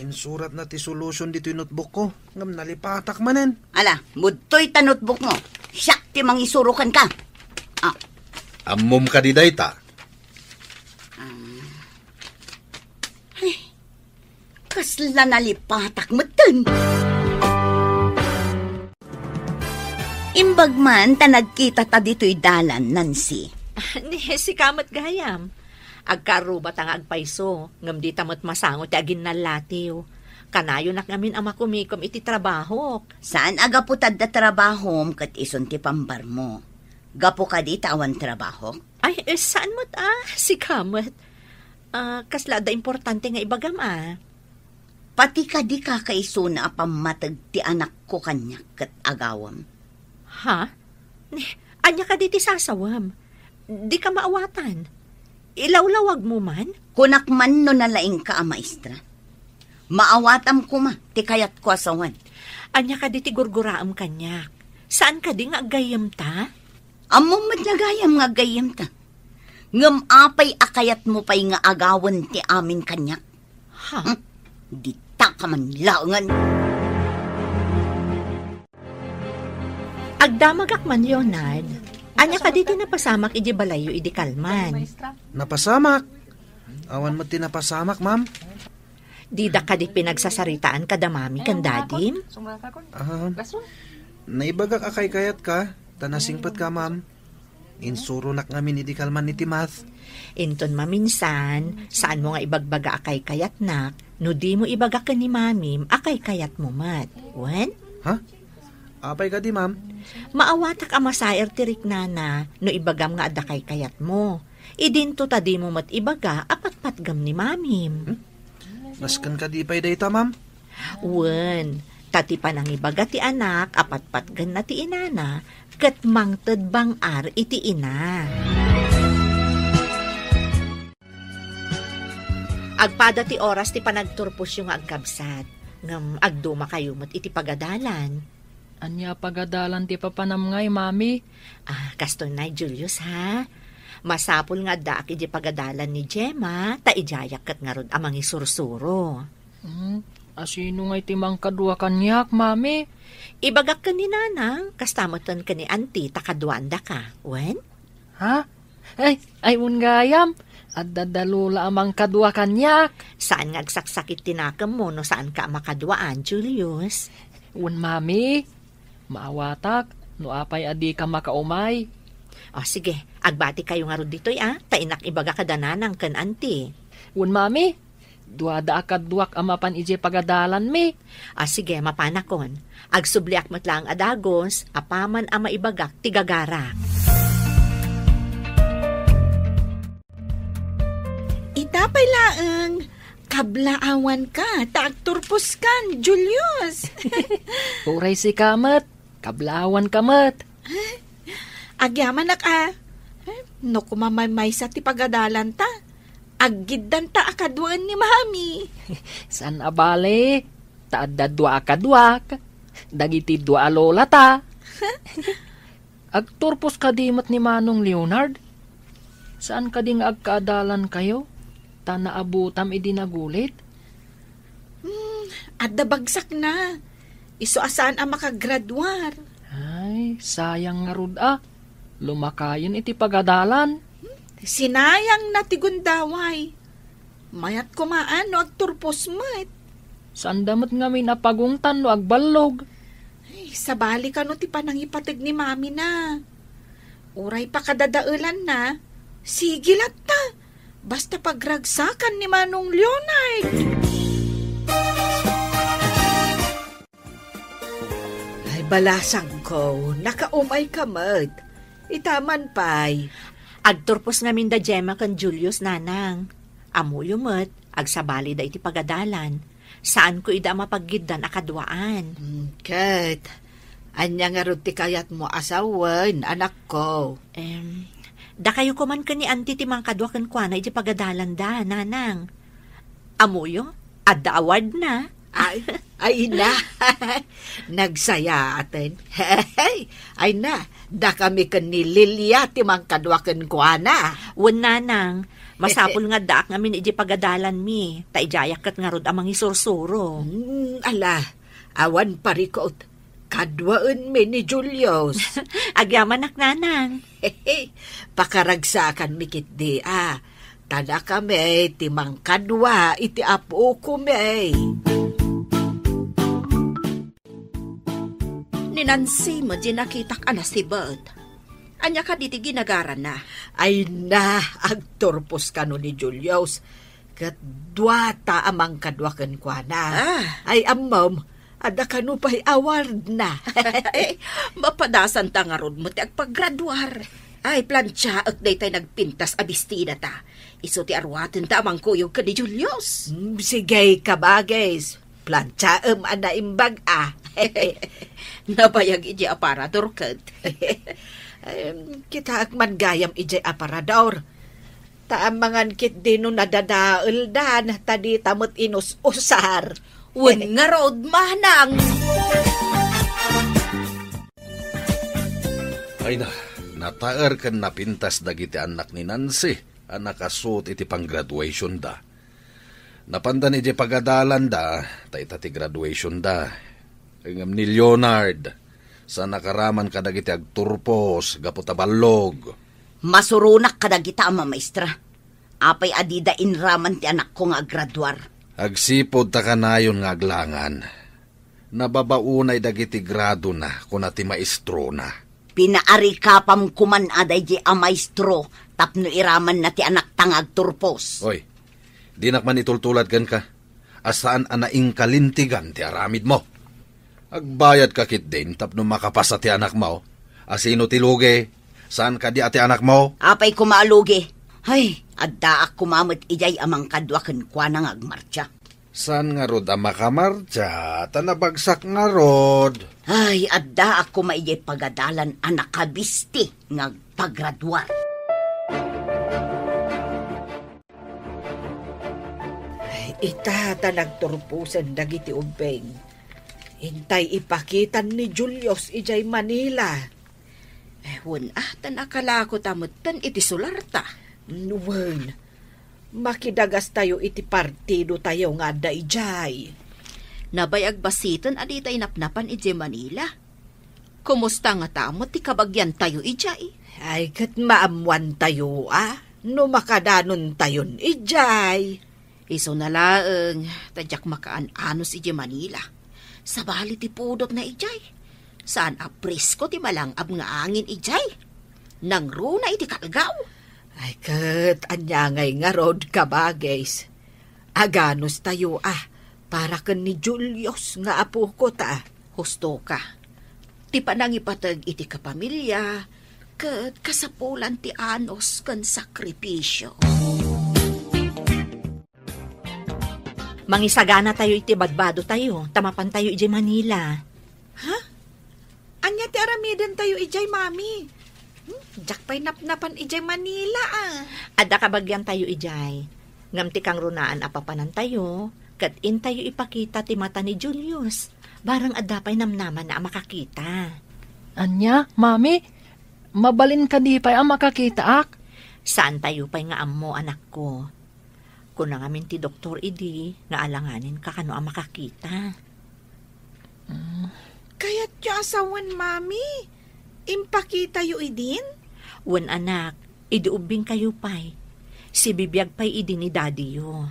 Insuratna ti solution ditoy notebookko, ngem nalipatak manen. Ala, budtoy ta notebookmo. Siak ti mangisuro kenka. Ah. Ammom kadi dayta? Ah. Ay, kasla nalipatak metten. Imbag man ta nagkitata ditoy dalan, Nancy. Ni, sika met gayam. Agkarrubata nga agpayso, ngem dita met masango ti aginnallatiw. Kanayonak ngamin a makumikom iti trabahok. Saan a gapu ta adda trabahom ket isun ti pambarmo. Gapu kadi ta awan trabahok? Ay, eh, saan met a? Sika met. Ah, kasla adda importante nga ibagam a. Pati kadi kakaisuna a pammateg ti anakko kaniak ket agawem. Ha? Ni, ania kadi ti sasawem? Dika maawatan. Ilawlawagmo man? Kunak man no nalaingka a maestra. Maawatam koma ti kayatko a sawen. Ania kadi ti gurguraem kaniak? Saan kadi nga aggayyemta? Ammom met nga gayam nga aggayyemta. Ngem apay a kayatmo pay nga agawen ti amin kaniak? Ha? Hmm? Dita ka man laengen. Agdamagak man, Leonard. Ania kadi ti napasamak iti balayyo idi kalman? Napasamak? Awan met ti napasamak, ma'am. Dida kadi pinagsasaritaan kada mami ken dadim? Ah, naibagak a kaykayatka, ta nasingpetka, ma'am. Insuronak ngamin idi kalman iti math. Inton maminsan, saanmo nga ibagbaga a kaykayatnak, no dimo ibaga ken ni mamim a kaykayatmo met. Wen? Ha? Apay kadi, ma'am? Maawatak a masair ti riknana no ibagam nga adda kaykayatmo. Idinto ta dimo met ibaga a patpatgem ni mamim. Hmm? Nasken kadi pay dayta, ma'am? Wen, ta ti panangibaga ti anak a patpatgenna ti inana, ket mangted bang-ar iti ina. Agpada ti oras ti panagturposyo nga agkabsat, ngem agdumakayo met iti pagadalan. Ania a pagadalan ti papanam ngay, Mami? Ah, kastoy nay, Julius, ha? Masapul nga addaak iti pagadalan ni Gemma, ta idiayak ket ngarud a mangisursuro. Hmm, asino ngay ti mangkadua kaniak, Mami? Ibagak ken ni Nanang, kasta metten ken ni Auntie ta kaduaandaka. Wen? Ha? Ay, ay, wen gayam. Adda da Lola a mangkadua kaniak. Saan nga agsaksakit ti nakemmo no saanka a makaduaan, Julius? Wen, Mami. Maawatak no apay a dika makaumay. O, sige. Agbatikayo ngarud ditoy, a. Ta innak ibaga kada Nanang ken Auntie. Wen, Mami. Duada a kaduak a mapan idiay pagadalanmi. A, sige, mapanakon. Agsubliak met laeng a dagus, apaman a maibagak ti gagarak. Ita pay laeng, kablaawanka, ta agturposkan, Julius. Uray sika met, kablaawanka met. Agyamanak a, eh, no kumamaymaysa ti pagadalanta, aggiddanta a kaduaen ni Mami. Saan a bale, ta adda dua a kaduak, dagiti dua a lolata. Agturpos kadi met ni Manong Leonard? Saan kadi nga agkaadalankayo, ta naabutam idi nagulit? Hmm, adda bagsakna. Isu a saan a makagraduar. Ay, sayang ngarud a. Lumakayen iti pagadalan. Sinayangna ti gundaway. Mayat koma a no agturpos met. Saanda met ngamin a pagungtan no agballog. Ay, sabali kano ti panangipateg ni Mami na. Uray pakadadaelanna, sige latta. Basta pagragsakan ni Manong Leonard. Ay, balasangko, nakaumay ka met. Ita man pay. Agturpos ngamin da Gemma ken Julius, Nanang. Ammoyo met, agsabalida iti pagadalan. Saanko ida a mapaggiddan a kaduaan. Mm, ket, ania ngarud ti kayatmo a sawen, anakko? Em, dakayo koman ken ni Auntie ti mangkadua kenkuana iti pagadalanda, Nanang. Ammoyo, adda awardna. Ay, ay na. Nagsayaaten. Ay na, dakami ken ni Lilia ti mangkadua kenkuana. Wen, Nanang, masapul nga addaak ngamin iti pagadalanmi, ta idiayak ket ngarud a mangisursuro. Hmm, ala, awan parikut. Kaduaenmi ni Julius. Agyamanak, Nanang. Pakaragsakanmi ketdi a. Ta dakami ti mangkadua iti apokomi. Ni Nancy met ti nakitak a nasibet. Ania kadi ti ginagarana? Ay na, agturpos kano ni Julius. Ket duata a mangkadua kenkuana. Ah. Ay, ammom, adda kano pay awardna. Mapadasanta ngarud met ti agpagraduar. Ay, plantiaek daytay nagpintas a bestidata. Isu ti aruatenta a mangkuyog ken ni Julius. Mm, sige, kabagis. Plantiaem a naimbag a. Nabayag idiay aparador ket. Em, kitaek man gayam idiay aparador. Ta amangan ketdi no nadadaeldan, ta dita met inus-usar. Wen ngarud, manang. Ay na, nataer ken napintas dagiti annak ni Nancy a nakasuot iti panggraduationda. Napandan idiay pagadalanda, ta ita ti graduationda. Ngem ni Leonard, saan a karaman kadagiti agturpos gapu ta ballog. Masuronak kadagita a mamaestra. Apay a dida inraman ti anakko nga aggraduar? Agsipud ta kanayon nga aglangan. Nababaonay dagiti gradona, kuna ti maestrona. Pinaarikapam koman a daydi a maestro tapno iramanna ti anakta nga agturpos. Oy, dinak man itultulad kenka a saan a naingkalintegan ti aramidmo. Agbayadka ketdin tapno makapasa ti anakmo. Asino ti lugi? Saan kadi a ti anakmo? Apay koma a lugi? Ay, addaak koma met idiay a mangkadua kenkuana nga agmartsa. Saan ngarud a makamartsa, ta nabagsak ngarud. Ay, addaak koma idiay pagadalan a nakabisti nga agpagraduar. Ay, ita ta nagturposen dagiti ubbing. Intay ipakitan ni Julius idiay Manila. Eh, wen, ah, ta nakalako ta metten iti sularta. Wen, makidagastayo iti partidotayo nga adda idiay. Nabayag basiten a ditay napnapan idiay Manila. Kumusta ngata met ti kabagiantayo idiay? Ay, ket maammoantayo a no makadanontayon idiay. Isuna laeng, ta diak makaan-anos idiay Manila. Sabali ti pudotna idiay. Saan a presko ti malang-ab nga angin idiay. Nangruna iti kalgaw. Ay, ket ania ngay ngarud, kabagis? Aganostayo a para ken ni Julius nga apoko ta. Husto ka. Ti panangipateg iti kapamilya, ket kasapulan ti anos ken sakripisio. Mangisaganatayo iti badbadotayo, ta mapantayo idiay Manila. Ha? Ania ti aramidentayo idiay, Mami? Hmm, diak pay napnapan idiay Manila, ah. Adda kabagiantayo idiay. Ngem ti kangrunaan a papanantayo, ket intayo ipakita ti mata ni Julius. Barang adda pay namnamana a makakita. Ania, Mami? Mabalin kadi pay a makakitaak? Saantayo pay nga ammo, anakko. Kuna ngamin ti doktor idi nga alanganen ka kano a makakita. Mm. Kayatyo a sawen, Mami? Impakitayo idin? Wen, anak, idi ubbingkayo pay. Sibibiag pay idi ni Daddyyo.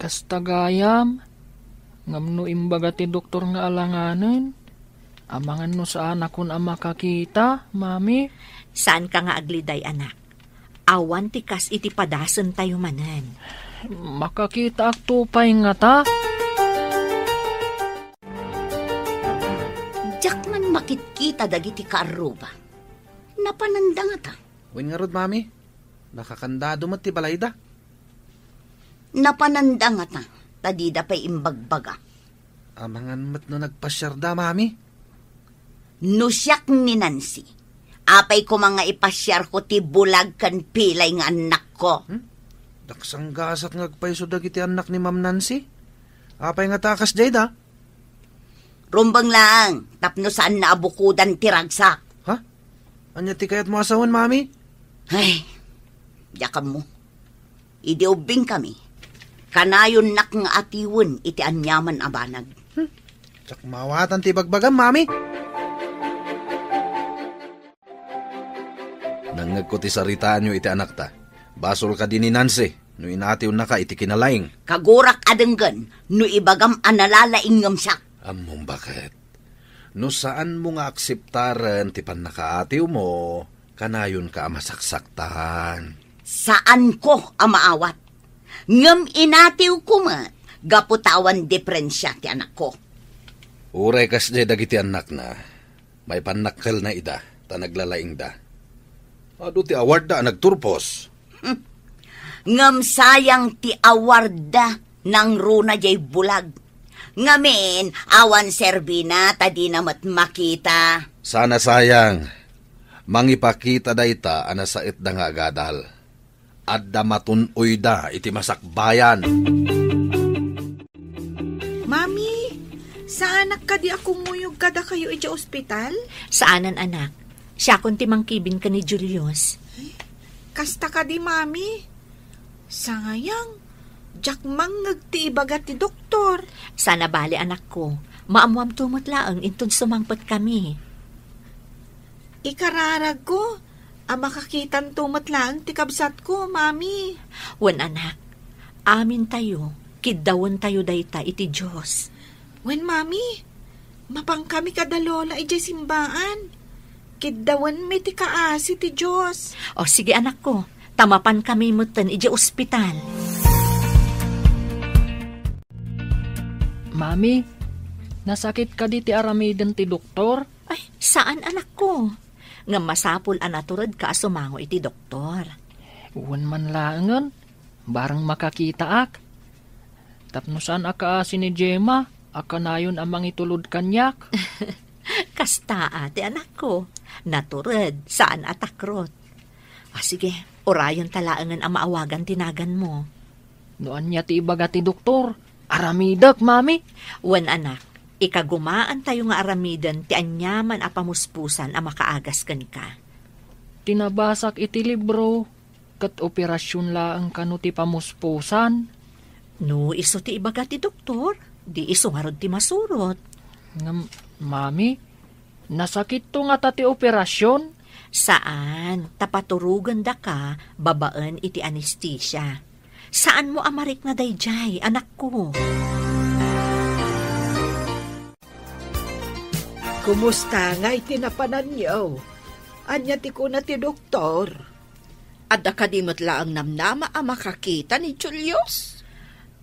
Kasta gayam, ngem no imbaga ti doktor nga alanganen, amangan no saanakon a makakita, Mami? Saanka nga agliday, anak. Awan ti kas iti padasentayo manen. Makakitaakto pay ngata? Diak man makitkita dagiti kaarruba. Napananda ngata? Wen ngarud, Mami. Nakakandado met ti balayda. Napananda ngata, ta dida pay imbagbaga. Amangan met no nagpasiarda, Mami. No siak ni Nancy, apay koma nga ipasiarko ti bulag ken pilay nga annakko? Hmm? Daksanggasat nga agpayso dagiti annak ni Ma'am Nancy. Apay ngata a kasdiay da? Rumbeng laeng, tapno saanna a bukodan ti ragsak. Ha? Ania ti kayatmo a sawen, Mami? Ay, diak ammo. Idi ubbingkami, kanayonnak nga atiwen iti aniaman a banag. Hmm. Diak maawatan ti ibagbagam, Mami. Nangngegko ti saritaanyo iti anakta. Basol kadi ni Nancy no inatiwennaka iti kinalaing? Kagurak a denggen no ibagam a nalalaing ngem siak. Ammom baket. No saanmo nga akseptaren ti pannakaatiwmo, kanayonka a masaksaktan. Saanko a maawat. Ngem inatiwko met gapu ta awan diferensia ti anakko. Uray kasdiay dagiti annakna, maipannakkelna ida, ta naglalaingda. Adu ti awarda a nagturpos. Hmm. Ngem sayang ti awarda nangruna diay bulag. Ngamin, awan serbina ta dina met makita. Saan a sayang. Mangipakita dayta a nasaetda nga agadal. Adda matun-oyda iti masakbayan. Mami, saanak kadi a kumuyog kadakayo idiay ospital? Saanen, anak. Siakon ti mangkibin ken ni Julius. Ay, kasta kadi, Mami. Sangayang, diak mangngeg ti ibaga ti doktor. Saan a bale, anakko. Maammoamto met laeng inton sumangpetkami. Ikararagko a makakitanto met laeng ti kabsatko, Mami. Wen, anak, amintayo, kiddawentayo dayta iti Dios. Wen, Mami, mapankami kada Lola idiay simbaan. Kiddawenmi ti kaasi ti Dios. O, sige, anakko, ta mapankami metten idiay ospital. Mami, nasakit kadi ti aramiden ti doktor? Ay, saan, anakko. Ngem masapul a naturedka a sumango iti doktor. Wen man laengen, bareng makakitaak. Tapno saan a kaasi ni Gemma, a kanayon a mangitulod kaniak. Kasta a ti anakko. Natured, saan a takrot. A, sige, urayenta laengen a maawagan ti naganmo. No ania ti ibaga ti doktor, aramidek, Mami. Wen, anak, Ikagumaantayo nga aramiden ti aniaman a pamuspusan a makaagas kenka. Ti nabasak iti libro, ket operasion laeng kano ti pamuspusan? No isu ti ibaga ti doktor, di isu ngarud ti masurot. Ngem, Mami, nasakitto ngata ti operasion? Saan, ta paturogendaka babaen iti anestesia. Saanmo a marikna daydiay, anakko. Kumusta ngay ti napananyo? Ania ti kuna ti doktor? Adda kadi met laeng namnama a makakita ni Julius?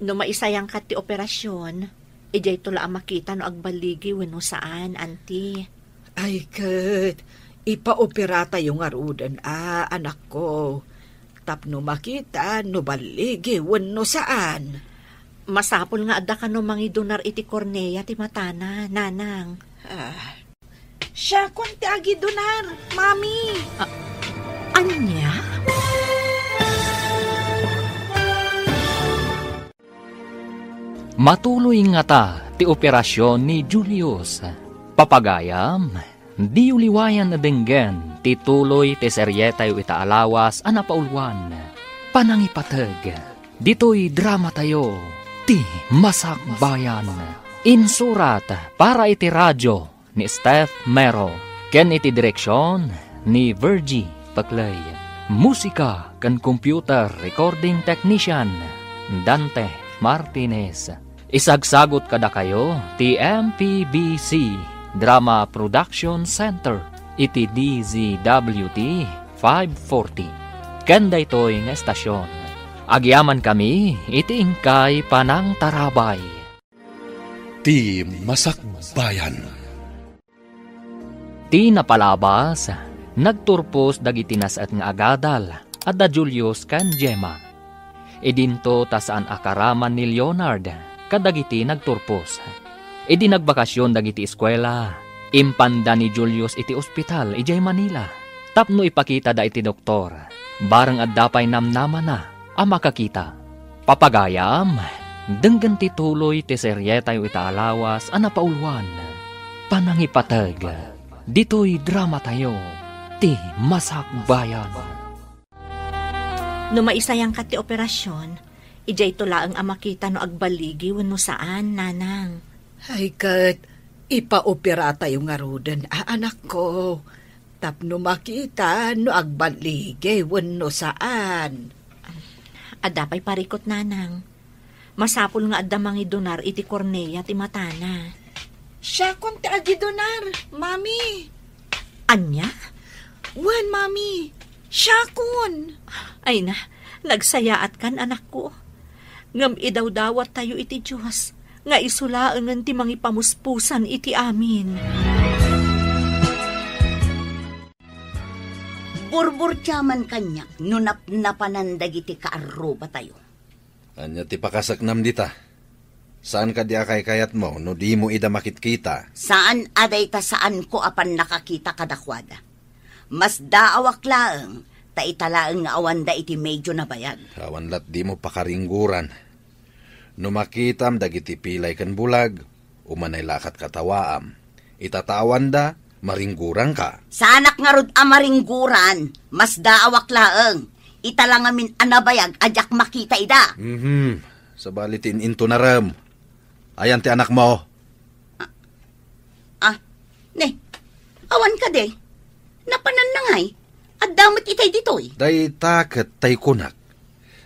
No maisayangka ti operasion, idiayto la a makita no agballigi wenno saan, anti. Ay ket, ipaoperatayo ngaruden a, anakko, tapno makita no balligi wenno saan. Masapul nga adda kano mangidunar iti kornea ti matana, nanang. Ah, siakon ti agidunar, Mami. A-, ania? Matuloy ngata ti operasion ni Julius. Papagayam, diyo liwayan a denggen ti tuloy ti serietayo ita a lawas a napauluan, Panangipateg. Ditoy dramatayo, Ti Masakbayan. Insurat para iti radio ni Steph Mero, ken iti direksion ni Virgie Paclay. Musika ken computer recording technician, Dante Martinez. Isagsagut kadakayo ti M P B C Drama Production Center iti D Z W T five forty. Ken daytoy nga estasion, agyamankami iti inkay panangtarabay. Ti Masakbayan. Ti napalabas, nagturpos dagiti nas-et nga agadal a da Julius ken Gemma. Idinto ta saan a karaman ni Leonard kadagiti nagturpos. Idi nagbakasion dagiti eskuela, impanda ni Julius iti ospital idiay Manila tapno ipakitada iti doktor, bareng adda pay namnamana a makakita. Papagayam, denggen ti tuloy ti serietayo ita a lawas a napauluan, Panangipateg. Ditoy dramatayo, Ti Masakbayan. No maisayangka ti operasion, idiayto laeng a makita no agballigi wenno saan, nanang. Ay ket, ipaoperatayo ngaruden a, anakko, tapno makita no agballigi wenno saan. Adda pay parikut, nanang. Masapul nga adda mangidunar iti kornea ti matana. Siakon ti agidunar, Mami. Ania? Wen, Mami. Siakon. Ay na, nagsayaatkan, anakko. Ngem idawdawattayo iti Dios nga isu laengen ti mangipamuspusan iti amin. Burburtiaman kaniak no napnapanan dagiti kaarrubatayo. Ania ti pakasaknam dita? Saan kadi a kaykayatmo no dimo ida makitkita? Saan a dayta saanko a pannakakita kadakuada. Masdaawak laeng, ta ita laeng nga awanda iti medio nabayag. Awan lat dimo pakaringguran. No makitam dagiti pilay ken bulag, umanay la a katkatawaam. Ita ta awanda, maringguranka. Saanak ngarud a maringguran, masdaawak laeng. Ita la ngamin a nabayag a diak makita ida. Mhm. Sabali ti in-intunarem. Ayan ti anakmo? Ah, ne, awan kadi. Napanan na ngay. Adda met itay ditoy. Dayta ket tay kunak.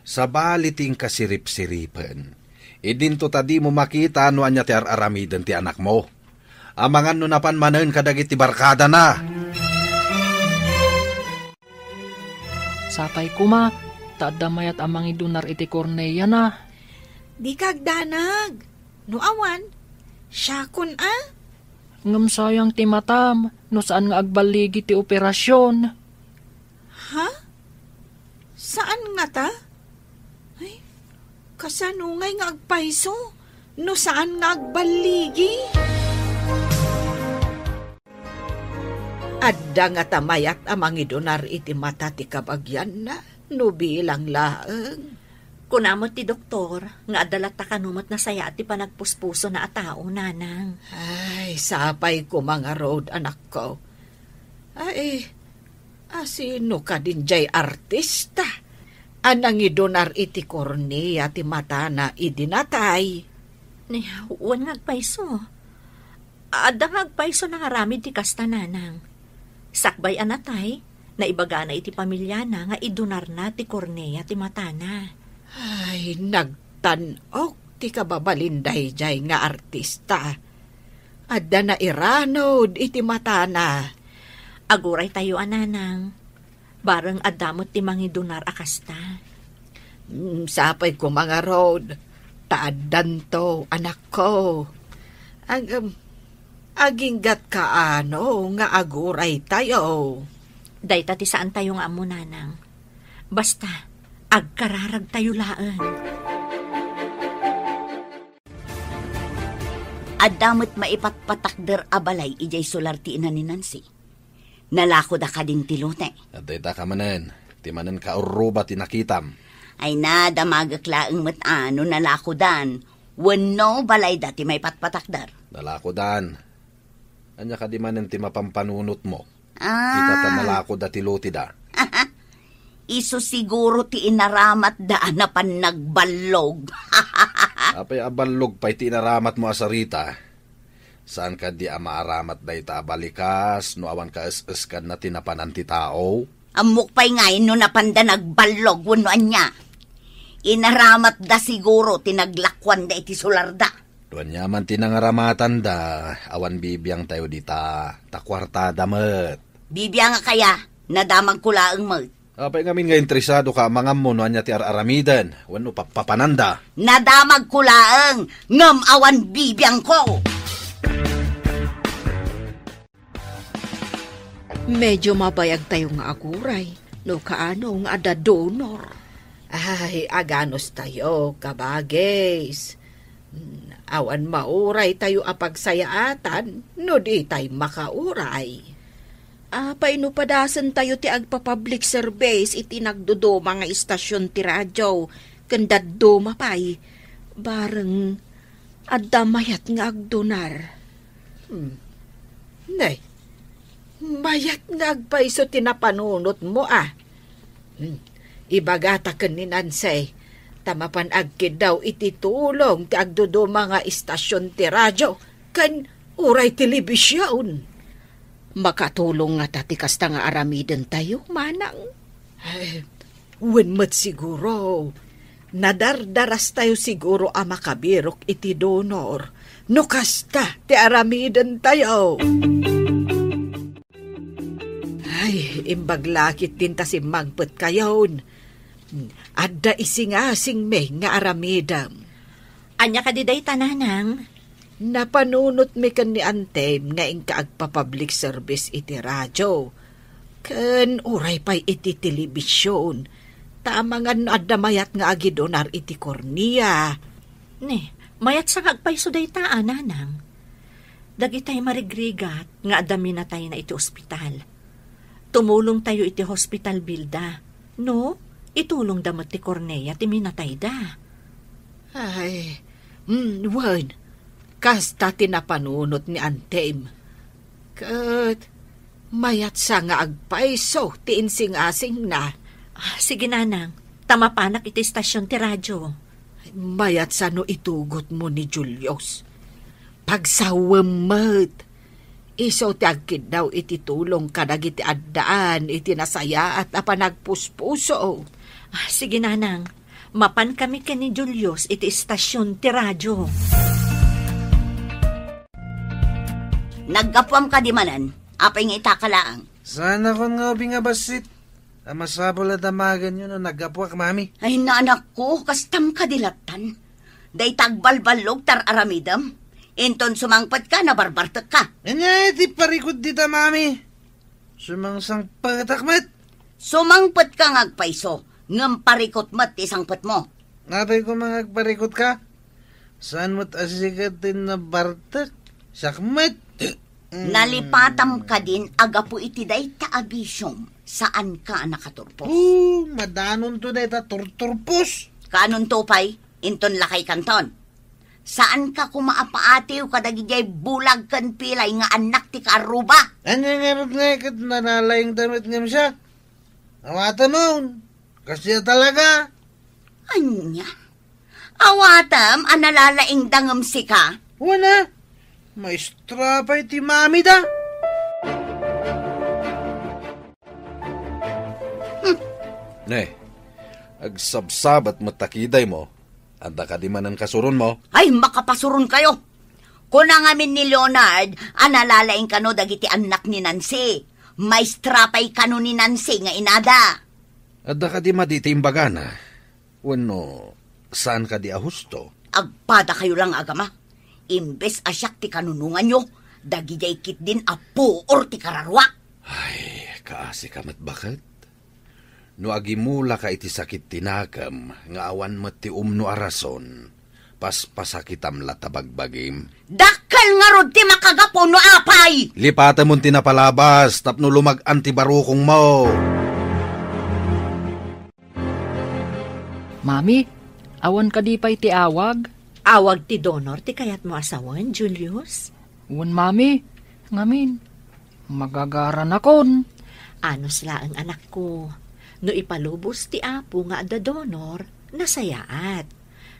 Sabali ti inkasiripsiripen. Idinto ta dimo makita no ania ti ar-aramiden ti anakmo. Amangan no napan manen kadagiti barkadana. Sapay koma, ta adda mayat a mangidunar iti korneana. Dika agdanag. No awan, siakon a. Ngem sayang ti matam, no saan nga agballigi ti operasion. Ha? Saan ngata? Ay, kasano ngay nga agpayso no saan nga agballigi? Adda ngata mayat a mangidunar iti mata ti kabagianna no bilang laeng. Kuna met ti doktor nga adda latta kano met nasayaat ti panagpuspusona a tao, nanang. Ay, sapay koma ngarud, anakko. Ay, asino kadin jay artista a nangidonar iti kornea ti matana idi natay? Ni, wen nga agpayso. Adda nga agpayso nangaramid ti kasta, nanang. Sakbay a natay, naibagana iti pamiliana nga idonarna ti kornea ti matana. Ay, nagtan-ok ti kababalin dayjay nga artista. Adda nairanud iti matana. Aguraytayo a, nanang. Bareng adda met ti mangidonar a kasta. Mm, sapay koma ngarud, ta addanto, anakko. Ag-, aginggatka ano nga aguraytayo? Dayta ti saantayo nga ammo, nanang. Basta, agkararagtayo laeng. Adda met maipatpatakder a balay idiay sular ti ina ni Nancy. Nalakoda kadin ti lote. Dayta ka manen, ti manen kaurruba ti nakitam. Ay na, damagek laeng met a no nalakodan, wenno balayda ti maipatpatakder. Nalakodan. Ania kadi manen ti mapampanunotmo? Ah. Ita ta nalakoda ti loteda. Isu siguro ti inaramatda a napan nagballog. Apay a ballog pay ti inaramatmo a sarita? Saan kadi a maaramat dayta a balikas no awan kaes-eskanna ti napanan ti tao? Ammok pay ngay no napanda nagballog wenno ania. Inaramatda siguro ti naglakuanda iti sularda. No ania man ti nangaramatanda, awan bibiangtayo dita, ta kuartada met. Bibiangak aya, nadamagko laeng met. Apay ngamin nga interesado ka a mangammo no ania ti ar-aramiden wenno pappapananda? Nadamagko laeng, ngem awan bibiangko. Medyo mabayagtayo nga aguray no kaano nga adda donor. Ay, aganustayo, kabagis. Hmm, awan mauraytayo a pagsayaatan no ditay makauray. Apay no padasentayo ti agpa-public service iti nagduduma nga istasyon ti radio ken dadduma pay? Bareng adda mayat nga agdonar. Hmm. Nay, mayat nga agpayso ti napanunotmo, a. Hmm. Ibagata ken ni Nancy, ta mapan agkiddaw iti tulong ti agduduma nga istasyon ti radio ken uray telebision. Makatulong ngata ti kasta nga aramidentayo, manang? Ay, wen met siguro. Nadardarastayo siguro a makabirok iti donor no kasta ti aramidentayo. Ay, imbag la ketdin ta simmangpetkayon. Adda isingasingmi nga aramidem. Ania kadi dayta, nanang? Napanunotmi ken ni Antem nga inka agpa-public service iti radio, ken uray pay iti telebision, ta amangan no adda mayat nga agidonar iti kornea. Ne, mayat sa nga agpayso dayta a, nanang. Dagitay marigrigat nga adda minatayna iti ospital. Tumulongtayo iti hospital bill da. No, itulongda met ti kornea ti minatayda. Ay, mm, wen, kasta ti napanunot ni Antem. Ket mayat sa nga agpayso ti insingasingna. Ah, sige, nanang. Ta mapanak iti istasyon ti radio. Mayat sa no itugotmo ni Julius. Pagsawem met. Isu ti agkiddaw iti tulong kadagiti addaan iti nasayaat a panagpuspuso. Ah, sige, nanang. Mapan kami ken ni Julius iti istasyon ti radio. Naggapuam kadi manen? Apay nga itaka laeng? Saanakon nga ubing a bassit. A masapul a damagenyo no naggapuak, mami. Ay, naanakko, kastam kadi lattan. Dayta agbalballog ti ar-aramidem. Inton sumangpetka, nabarbartekka. Ania ti parikut dita, mami? Sumangsangpetak met. Sumangpetka nga agpayso, ngem parikut met ti sangpetmo. Apay koma nga agparikutka? Saan met a sika ti nabartek? Siak met. Mm. Nalipatam kadin a gapu iti dayta a bisiom, saanka a nakaturpos. Oh, madanonto dayta turturpos. Paanonto pay? Inton lakaykanton. Saanka koma a paatiw kadagiti bulag ken pilay nga annak ti kaarruba. Ania ngarud nga ket nalalaingda met ngem siak? Awatemon, kasdiay talaga. Ania? Awatem a nalalaingda ngem sika? Wen a, maestra pay ti mamida. Hmm. Ne, agsabsabat met ta kidaymo. Adda kadi manen kasuronmo? Ay, makapasuronkayo! Kuna ngamin ni Leonard a nalalaing kano dagiti annak ni Nancy. Maestra pay kano ni Nancy nga inada. Adda kadi madi ti imbagana? Wenno, saan kadi a husto? Agpadakayo la nga agama. Imbes a siak ti kanunonganyo, dagidiay ketdin a puor ti kararuak. Ay, kaasika met baket. No agimulaka iti sakit ti nakem nga awan met ti umno a rason, paspasakitam la ta bagbagim. Dakkel ngarud ti makagapu no apay! Lipatemon ti napalabas tapno lumag-an ti barukongmo. Mami, awan kadi pay ti awag? Awag ti donor ti kayatmo a sawen, Julius? Wen, Mami. Ngamin, magagaranakon. Anus laeng, anakko. No ipalubos ti Apo nga adda donor, nasayaat.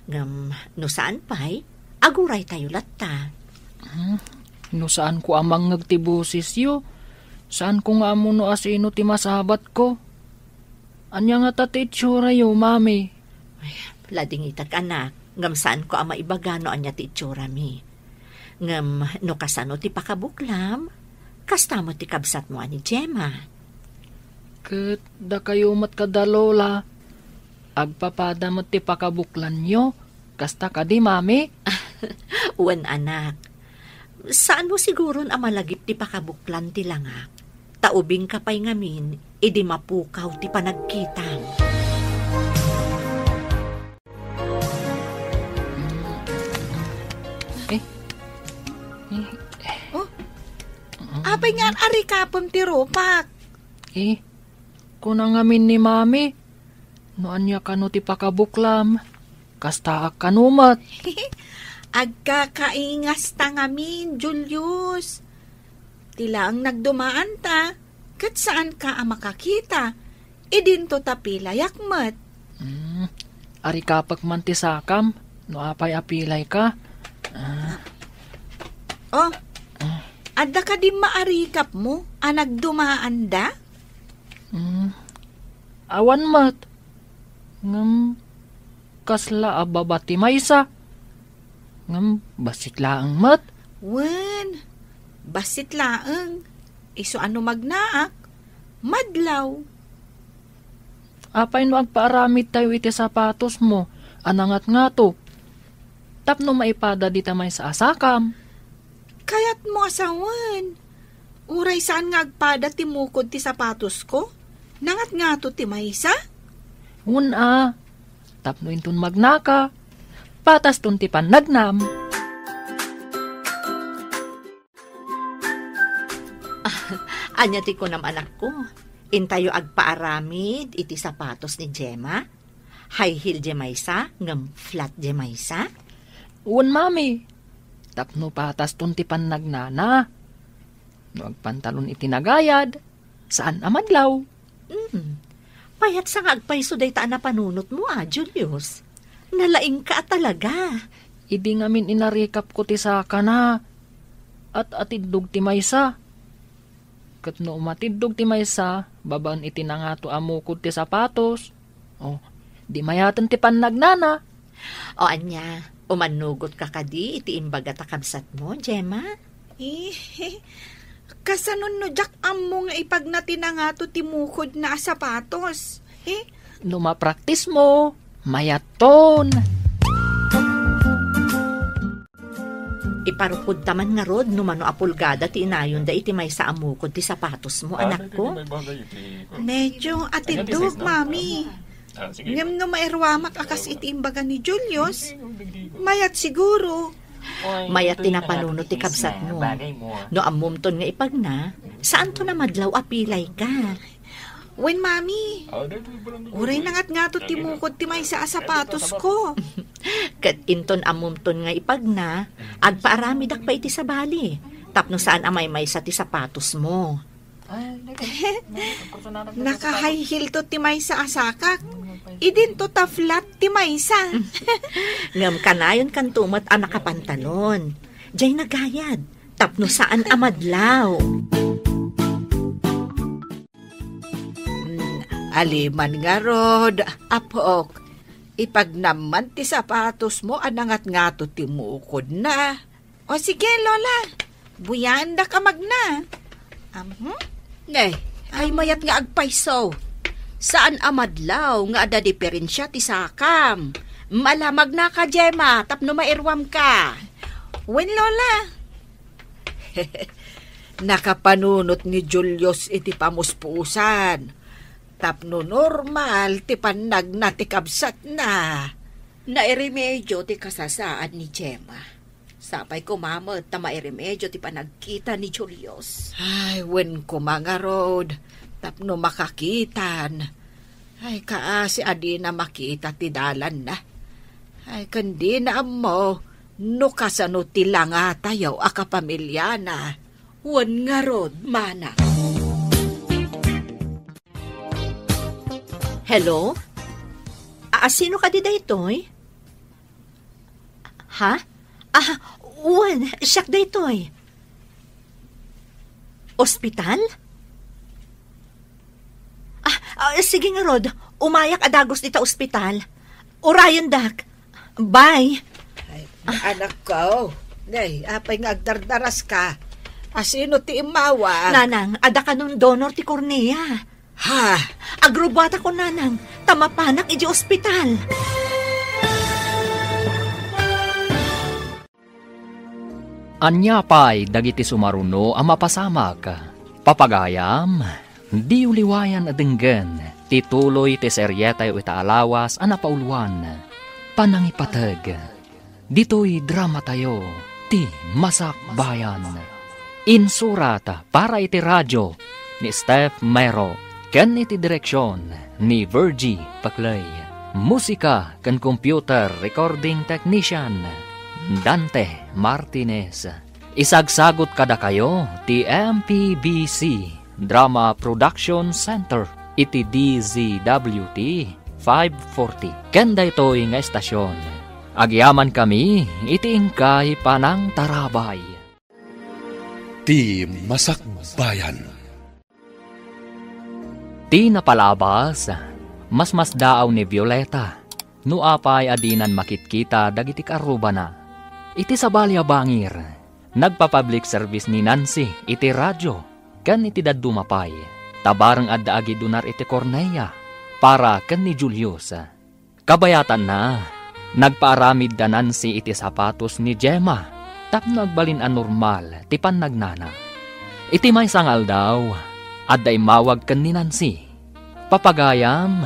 Ngem no saan pay, aguraytayo latta. Hmm, no saanko a mangngeg ti bosesyo, saanko nga ammo no asino ti masabatko. Ania ngata ti itsuratayo, Mami? Ay, ladingitak, anak, ngem saanko a maibaga no ania ti itsurami. Ngem no kasano ti pakabuklam, kasta met ti kabsatmo a ni Gemma. Ket dakayo met kada Lola, agpapada met ti pakabuklanyo, kasta kadi, Mami? Wen, anak. Saanmo siguron a malagip ti pakabuklan ti langak, ta ubingka pay ngamin idi mapukaw ti panagkitam. Eh. Eh. Oh, apay nga arikapem ti rupak? Eh, kuna ngamin ni Mami, no ania kano ti pakabuklam, kastaak kano met. Agkakaingasta ngamin, Julius. Ti laeng nagdumaanta, ket saanka a makakita. Idinto ta pilayak met. Hmm, arikapek man ti sakam, no apay a pilayka. Ah. Oh, adda kadi maarikapmo a nagdumaanda? Hmm, awan met. Ngem, kasla a baba ti maysa. Ngem, bassit laeng met. Wen, bassit laeng. Isu a no magnaak, madlaw. Apay no agpaaramidtayo iti sapatosmo a nangatngato tapno maipada dita maysa a sakam? Kayatmo a sawen, uray saan nga agpada ti mukod ti sapatosko, nangatngato ti maysa? Wen a, tapno inton magnaka, pataston ti pannagnam. Ania ti kunam, anakko? Intayo agpaaramid iti sapatos ni Gemma? High heel diay maysa, ngem flat diay maysa? Wen, Mami. Tapno pataston ti pannagnana. No agpantalon iti nagayad, saan a madlaw. Hmm. Payatsa nga agpayso dayta a napanunotmo a, Julius. Nalaingka a talaga. Idi ngamin inarikapko ti sakana, at-atiddog ti maysa. Ket no umatiddog ti maysa babaen iti nangato a mukod ti sapatos, o, di mayaten ti pannagnana. O ania, umannugotka kadi iti imbaga ta kabsatmo, Gemma? Eh, kasano no diak ammo nga ipagna ti nangato ti mukodna a sapatos? Eh? No mapraktismo, mayatton. Iparukodta man ngarud no mano a pulgada ti inayonda iti maysa a mukod ti sapatosmo, anakko. Medyo atiddog, Mami. Ngem no mairuamak a kas iti imbaga ni Julius, mayat siguro. Mayat ti napanunot ti kabsatmo. No ammomton nga ipagna, saanton a madlaw a pilayka. Wen, Mami. Uray nangatngato ti mukod ti maysa a sapatosko. Ket inton ammomton nga ipagna, agpaaramidak pay iti sabali, tapno saan a maymaysa ti sapatosmo. Naka-high heel to ti maysa a sakak. Idinto ta flat ti maysa. Ngem kanayon kanto met a nakapantalon. Diay nagayad, tapno saan a madlaw. Mm, aliman ngarud, apok. Ipagnam man ti sapatosmo a nangatngato ti mukodna. O sige, Lola. Buyaendak a magna. Amhm? Ne, ay mayat nga agpayso. Saan a madlaw nga adda diperensia ti sakam. Ala, magnaka, Gemma, tapno mairuamka. Wen, Lola. Nakapanunot ni Julius iti pamuspusan. Tapno normal ti pannagna ti kabsatna. Nairemedio ti kasasaad ni Gemma. Sapay koma met ta mairemedio ti panagkita ni Julius. Ay, wen koma ngarud, tapno makakitan. Ay, kaasi a dina makita ti dalanna. Ay, ken dina ammo no kasano ti langatayo a kapamiliana. Wen ngarud, manang. Hello? A-, sino kadi daytoy? Ha? Ah, wen, siak daytoy. Ospital? Ah, ah, sige ngarud, umayak a dagus dita ospital. Urayendak. Bye. Ay, anakko. Ngay, apay nga agdardaraska? Asino ti immawag? Nanang, adda kanon donor ti kornea. Ha? Agrubuatakon, nanang, ta mapanak idiay ospital. Ania pay dagiti sumaruno a mapasamak? Papagayam, diyo liwayan a denggen ti tuloy ti serietayo ita a lawas a napauluan, Panangipateg. Ditoy dramatayo, ti Masakbayan. Insurat para iti radio ni Steph Mero ken iti direksion ni Virgie Paclay. Musika ken computer recording technician, Dante Martinez. Isagsagut kadakayo ti M P B C Drama Production Center iti D Z W T five forty. Ken daytoy nga estasion, agyamankami iti inkay panangtarabay. Ti Masakbayan. Ti napalabas, masmasdaaw ni Violeta no apay a dinan makitkita dagiti kaarrubana. Iti sabali a bangir, nagpa-public service ni Nancy iti radio ken iti dadduma pay, ta bareng adda agidunar iti kornea para ken ni Julius. Kabayatanna, nagpaaramid da Nancy iti sapatos ni Gemma tapno agbalin a normal ti pannagnana. Iti maysa nga aldaw, adda immawag ken ni Nancy. Papagayam,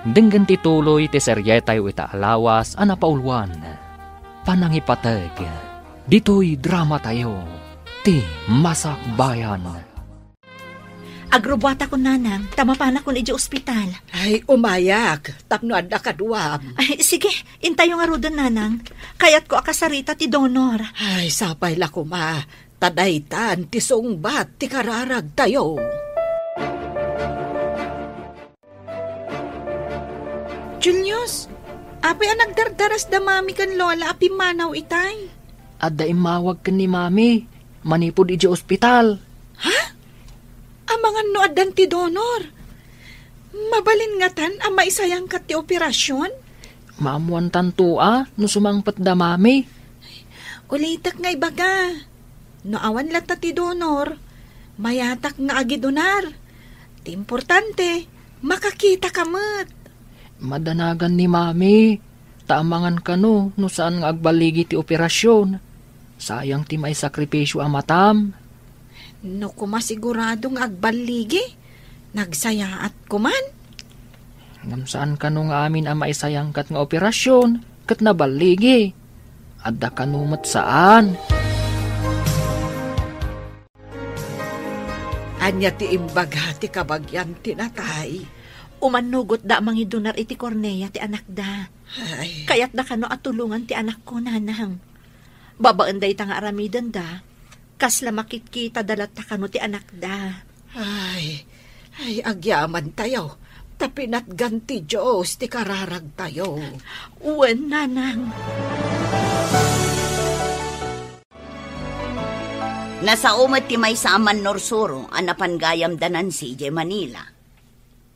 denggen ti tuloy ti serietayo ita a lawas a napauluan, Panangipateg, ditoy dramatayo, ti Masakbayan. Agrubuatakon, nanang, ta mapanakon idiay ospital. Ay, umayak, tapno adda kaduam. Ay, sige, intayo ngaruden, nanang. Kayatko a kasarita ti donor. Ay, sapay la koma, ta daytan ti sungbat ti kararagtayo. Julius, apay a nagdardaras da Mami ken Lola a pimmanaw itay? Adda immawag ken ni Mami manipud idiay ospital. Ha? Amangan no addan ti donor? Mabalin ngatan a maisayangkat ti operasyon? Maammoantanto a no sumangpet da Mami. Ulitek nga ibaga, no awan latta ti donor, mayatak nga agidunar. Ti importante, makakitaka met. Madanagan ni Mami, ta amangan kano no saan nga agballigi ti operasyon. Sayang ti maisakripisyo a matam. No koma sigurado nga agballigi, nagsayaat koman. Ngem saan kano nga amin a maisayangkat nga operasyon ket naballigi? Adda kano met saan? Ania ti imbaga ti kabagian ti natay? Umannugotda a mangidonar iti kornea ti anakda. Ay. Kayatda kano a tulongan ti anakko, nanang. Babaen dayta nga aramidenda, kasla makitkitada latta kano ti anakda. Ay, ay, agyamantayo, ta pinatgan ti Dios ti kararagtayo. Wen, nanang. Nasao met ti maysa a mannursuro a napan gayam da Nancy idiay Manila.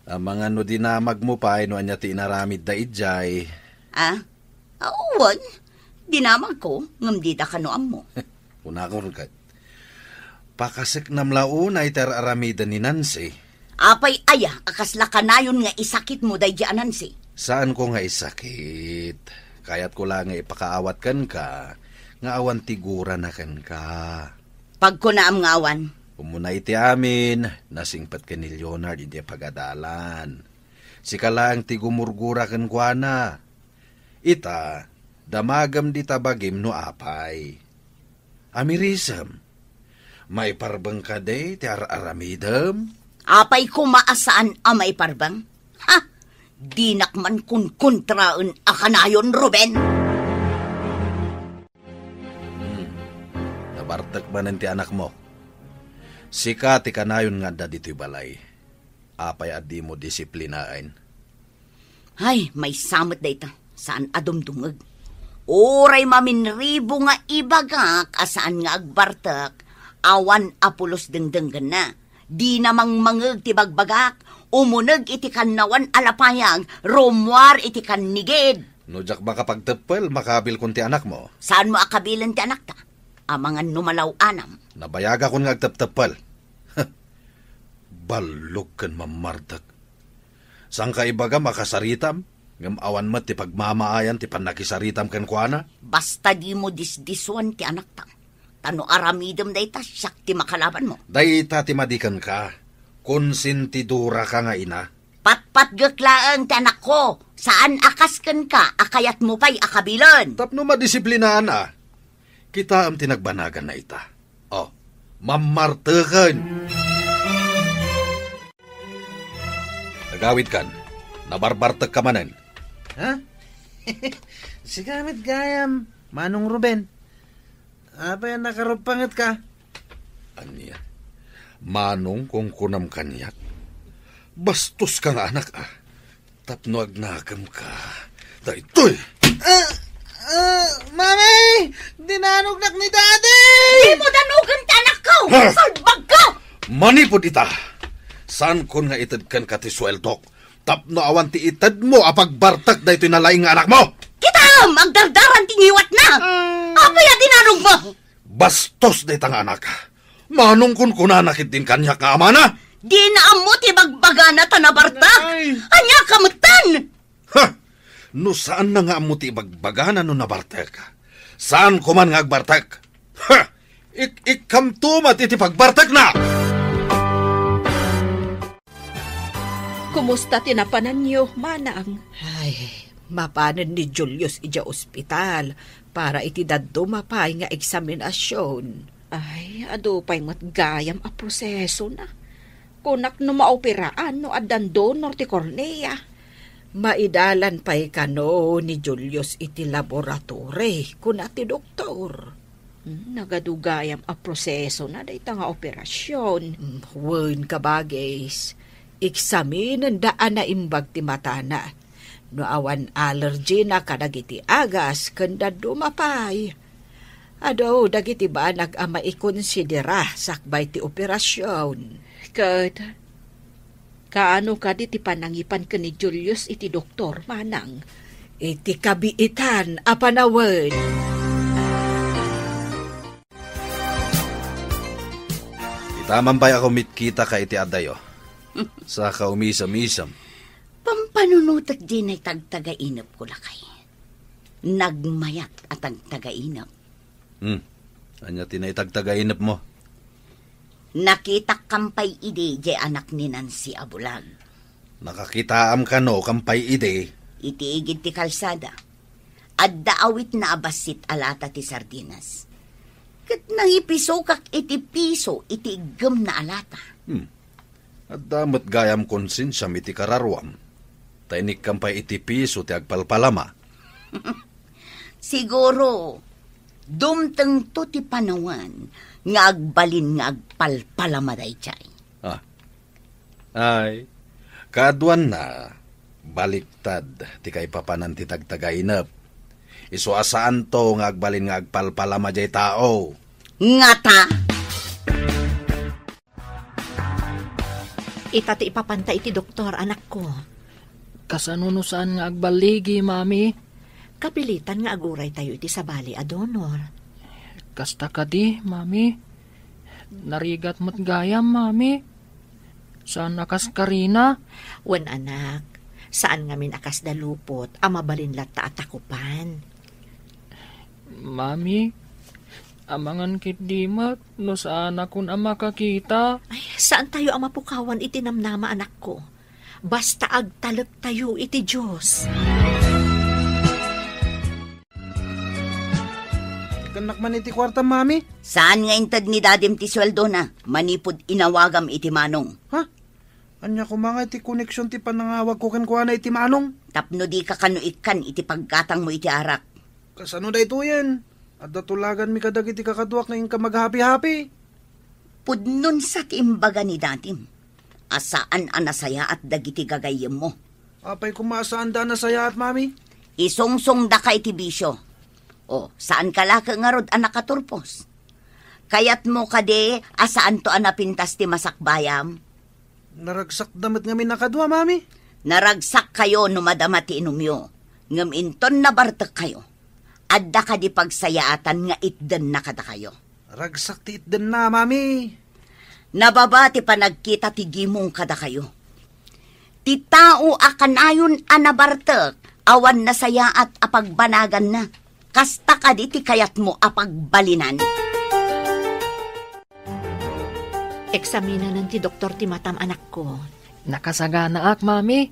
Amangan no dinamagmo pay no ania ti inaramidda idiay. Ah? Awan. Dinamagko, ngem dida kano ammo. Kunakon ket, pakaseknam la unay ti ar-aramiden ni Nancy. Apay aya a kasla kanayon nga isakitmo daydi a Nancy? Saanko nga isakit. Kayatko la nga ipakaawat kenka nga awan ti gurana kenka. Pagkunaam nga awan. Umuna iti amin, nasingpet ken ni Leonard idiay pagadalan. Sika laeng ti gumurgura kenkuana. Ita, damagem dita bagim no apay. Amirisem, maiparbeng kadi ti ar-aramidem? Apay koma a saan a maiparbeng? Ha! Dinak man kunkontraen a kanayon, Ruben! Hmm. Nabartek manen ti anakmo. Sika ti kanayon nga adda ditoy balay. Apay a dimo disiplinaen? Ay, maysa met dayta. Saan a dumdumngeg. Uray maminribo nga ibagak a saan nga agbartek, awan a pulos dengdenggenna. Dina mangmangeg ti bagbagak, umuneg iti kannawan a lapayag, rummuar iti kannigid. No diak makapagteppel, makabilkon ti anakmo. Saanmo a kabilen ti anakta? Amangan no malaw-anam. Nabayagakon nga agtepteppel. Ballog ken mammartek. Saan ka ibagam a kasaritam, ngem awan met ti pagmamaayan ti pannakisaritam kenkuana? Basta dimo disdisuan ti anakta. Ta no aramidem dayta, siak ti makalabanmo. Dayta ti madi kenka. Konsentidoraka nga ina. Patpatgek laeng ti anakko. Saan a kas kenka a kayatmo pay a kabilen. Tapno madisiplinaan a. Kitaem ti nagbanaganna ita. Oh, mammarteken. Agawidkan, nabarbartekka manen. Ha? Sika met gayam, Manong Ruben. Apay a nakaruppangetka? Ania? Manong kunkunam kaniak? Bastoska nga anak, a. Tapno agnakemka, daytoy. Ah, ah, Mami! Dinanognak ni Daddy! Dimo danogem ti anakko! Ha? Salbagko! Manipud ita, saankon nga ited kenka ti sueldok tapno awan ti itedmo a pagbartek daytoy nalaing nga anakmo. Kitaem, agdardaran ti ngiwatna. Ah. Apay a dinanogmo? Bastos dayta nga anak. Manong kunkunana ketdin kaniak nga amana. Dina ammo ti bagbagana ta nabartek. Ay. Ania ka metten? Ha! No saanna nga ammo ti ibagbagana no nabartek, saanko man nga agbartek. Ha! Ik-, ikkamto met iti pagbartekna! Kumusta ti napananyo, Manang? Ay, mapanen ni Julius idiay ospital para iti dadduma pay nga eksaminasion. Ay, adu pay met gayam a prosesona. Kunak no maoperaan no addan donor ti kornea. Maidalan pay kano ni Julius iti laboratory, kuna ti doktor. Hmm, nagadu gayam a prosesona dayta nga operasion. Hmm, wen, kabagis. Eksaminenda a naimbag ti matana. No awan allergy na kadagiti agas ken dadduma pay. Adu dagiti banag a maikonsidera sakbay ti operasion. Ket kaano kadi ti panangipan ken ni Julius iti doktor, Manang? Iti kabiitan a panawen. Itaman pay a kumitkitaka iti addayo. Saka umisem-isem. Pampanunotek diay tagtagainepko, lakay. Nagmayat a tagtagainep. Hmm. Ania ti naitagtagainepmo? Nakitak kampay idi diay anak ni Nancy a bulag. Nakakitaam kano kampay idi? Iti igid ti kalsada. Adda awitna a bassit a lata ti sardinas. Ket nangipisokak iti piso iti iggemna a lata. Hmm. Adda met gayam konsensiam iti kararuam. Ta inikkam pay iti piso ti agpalpalama. Siguro, dumtengto ti panawen nga agbalin nga agpalpalama daydiay. Ah. Ay, kaaduanna, baliktad ti kaipapanan ti tagtagainep. Isu a saanto nga agbalin nga agpalpalama diay tao. Ngata? Ita ti ipapanta iti doktor, anakko. Kasano no saan nga agballigi, Mami? Kapilitan nga aguraytayo iti sabali a donor. Kasta kadi, Mami? Narigat met gayam, Mami. Saan a kas Karina? Wen, anak, saan ngamin a kasda lupot a mabalin latta a takupan. Mami, amangan ketdi met no saanakon a makakita. Ay, saantayo a mapukawan iti namnama, anakko. Basta agtalektayo iti Dios. Kennak man iti kuarta, Mami? Saan nga inted ni Dadim ti sueldona manipud inawagam iti Manong? Ha? Ania koma nga iti koneksion ti panangawagko kenkuana iti Manong? Tapno dika kano ikkan iti paggatangmo iti arak. Kasano daytoyen? Adda tulaganmi kadagiti kakaduak nga inka maghapi-hapi. Pudno sa ti imbaga ni Dadim a saan a nasayaat dagiti gagayyemmo. Apay koma a saanda a nasayaat, Mami? Isungsongdaka iti bisio. O, saanka la ket ngarud a nakaturpos? Kayatmo kadi a saanto a napintas ti masakbayam? Naragsakda met ngamin a kadua, Mami. Naragsakkayo no madama ti inumyo, ngem inton nabartekkayo, adda kadi pagsayaatan nga itdenna kadakayo? Ragsak ti itdenna, Mami. Nababa ti panagkita ti gimong kadakayo. Ti tao a kanayon a nabartek, awan nasayaat a pagbanaganna. Kasta kadi ti kayatmo a pagbalinan? Eksaminanen ti doktor ti matam, anakko. Nakasaganaak, Mami.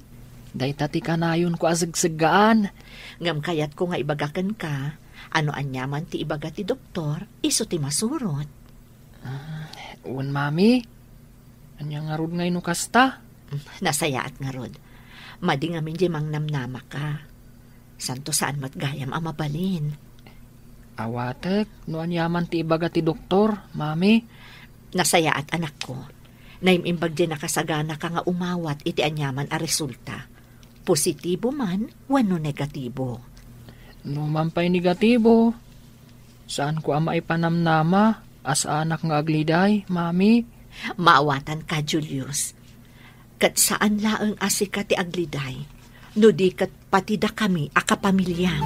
Dayta ti kanayonko a segseggaan. Ngem kayatko nga ibaga kenka, a no aniaman ti ibaga ti doktor, isu ti masurot. Ah, wen, Mami. Ania ngarud ngay no kasta? Nasayaat ngarud. Madi ngamin diay mangnamnamaka. Santo saan met gayam a mabalin. Awatek no aniaman ti ibaga ti doktor, Mami. Nasayaat, anakko. Naim-imbag diay nakasaganaka nga umawat iti aniaman a resulta. Positibo man wenno negatibo. No man pay negatibo, saanko a maipanamnama a saanak nga agliday, Mami. Maawatanka, Julius. Ket saan laeng a sika ti agliday, no di ket pati dakami a kapamiliam.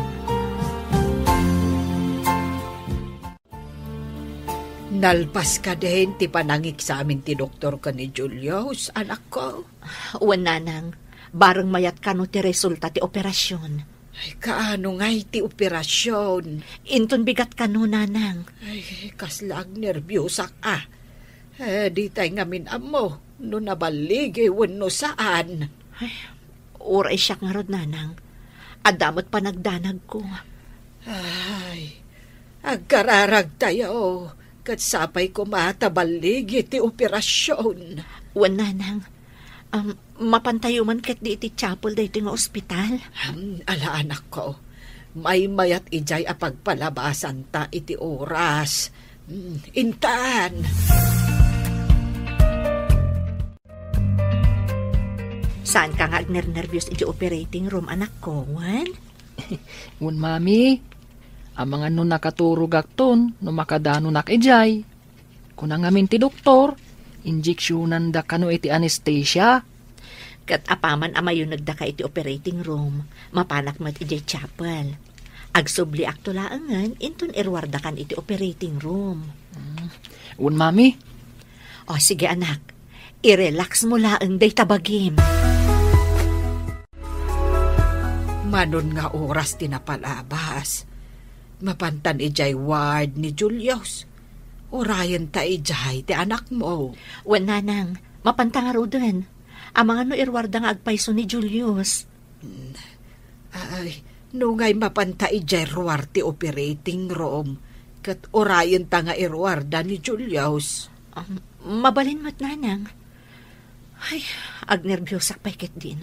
Nalpas kadin ti panangeksamin ti doktor ken ni Julius, anakko? Wen, nanang, bareng mayat kano ti resulta ti operasion. Ay, kaano ngay ti operasion? Inton bigat kano, nanang. Ay, kasla agnerbiosak a. Eh, ditay ngamin ammo no naballigi wenno saan. Ay, uray siak ngarud, nanang. Adda met panagdanagko. Ay, agkararagtayo, ket sapay koma ta balligi ti operasion. Wen, nanang. Am, mapantayo man ketdi iti chapel daytoy nga ospital? Am, ala, anakko. Maymayat idiay a pagpalabasanta iti oras. Mm, intan. Saanka nga agnernerbios iti operating room, anakko, wen? Wen, Mami. Amangan no nakaturogakton no makadanonak idiay. Kuna ngamin ti doktor, injeksionanda kano iti anesthesia. Ket apaman a mayunegdaka iti operating room, mapanak met idiay chapel. Agsubliakto laengen inton iruardakan iti operating room. Mm. Wen, Mami. O, sige, anak. I-relax mo laeng dayta bagim. Manon nga oras ti napalabas, mapantan idiay ward ni Julius. Urayenta idiay ti anakmo. Wen, nanang, mapanta ngaruden. Amangan no iruarda nga agpayso ni Julius. Mm. Ay, no ngay mapanta idiay ruar ti operating room, ket urayenta nga iruarda ni Julius. Um, mabalin met, nanang. Ay, agnerbiosak pay ketdin.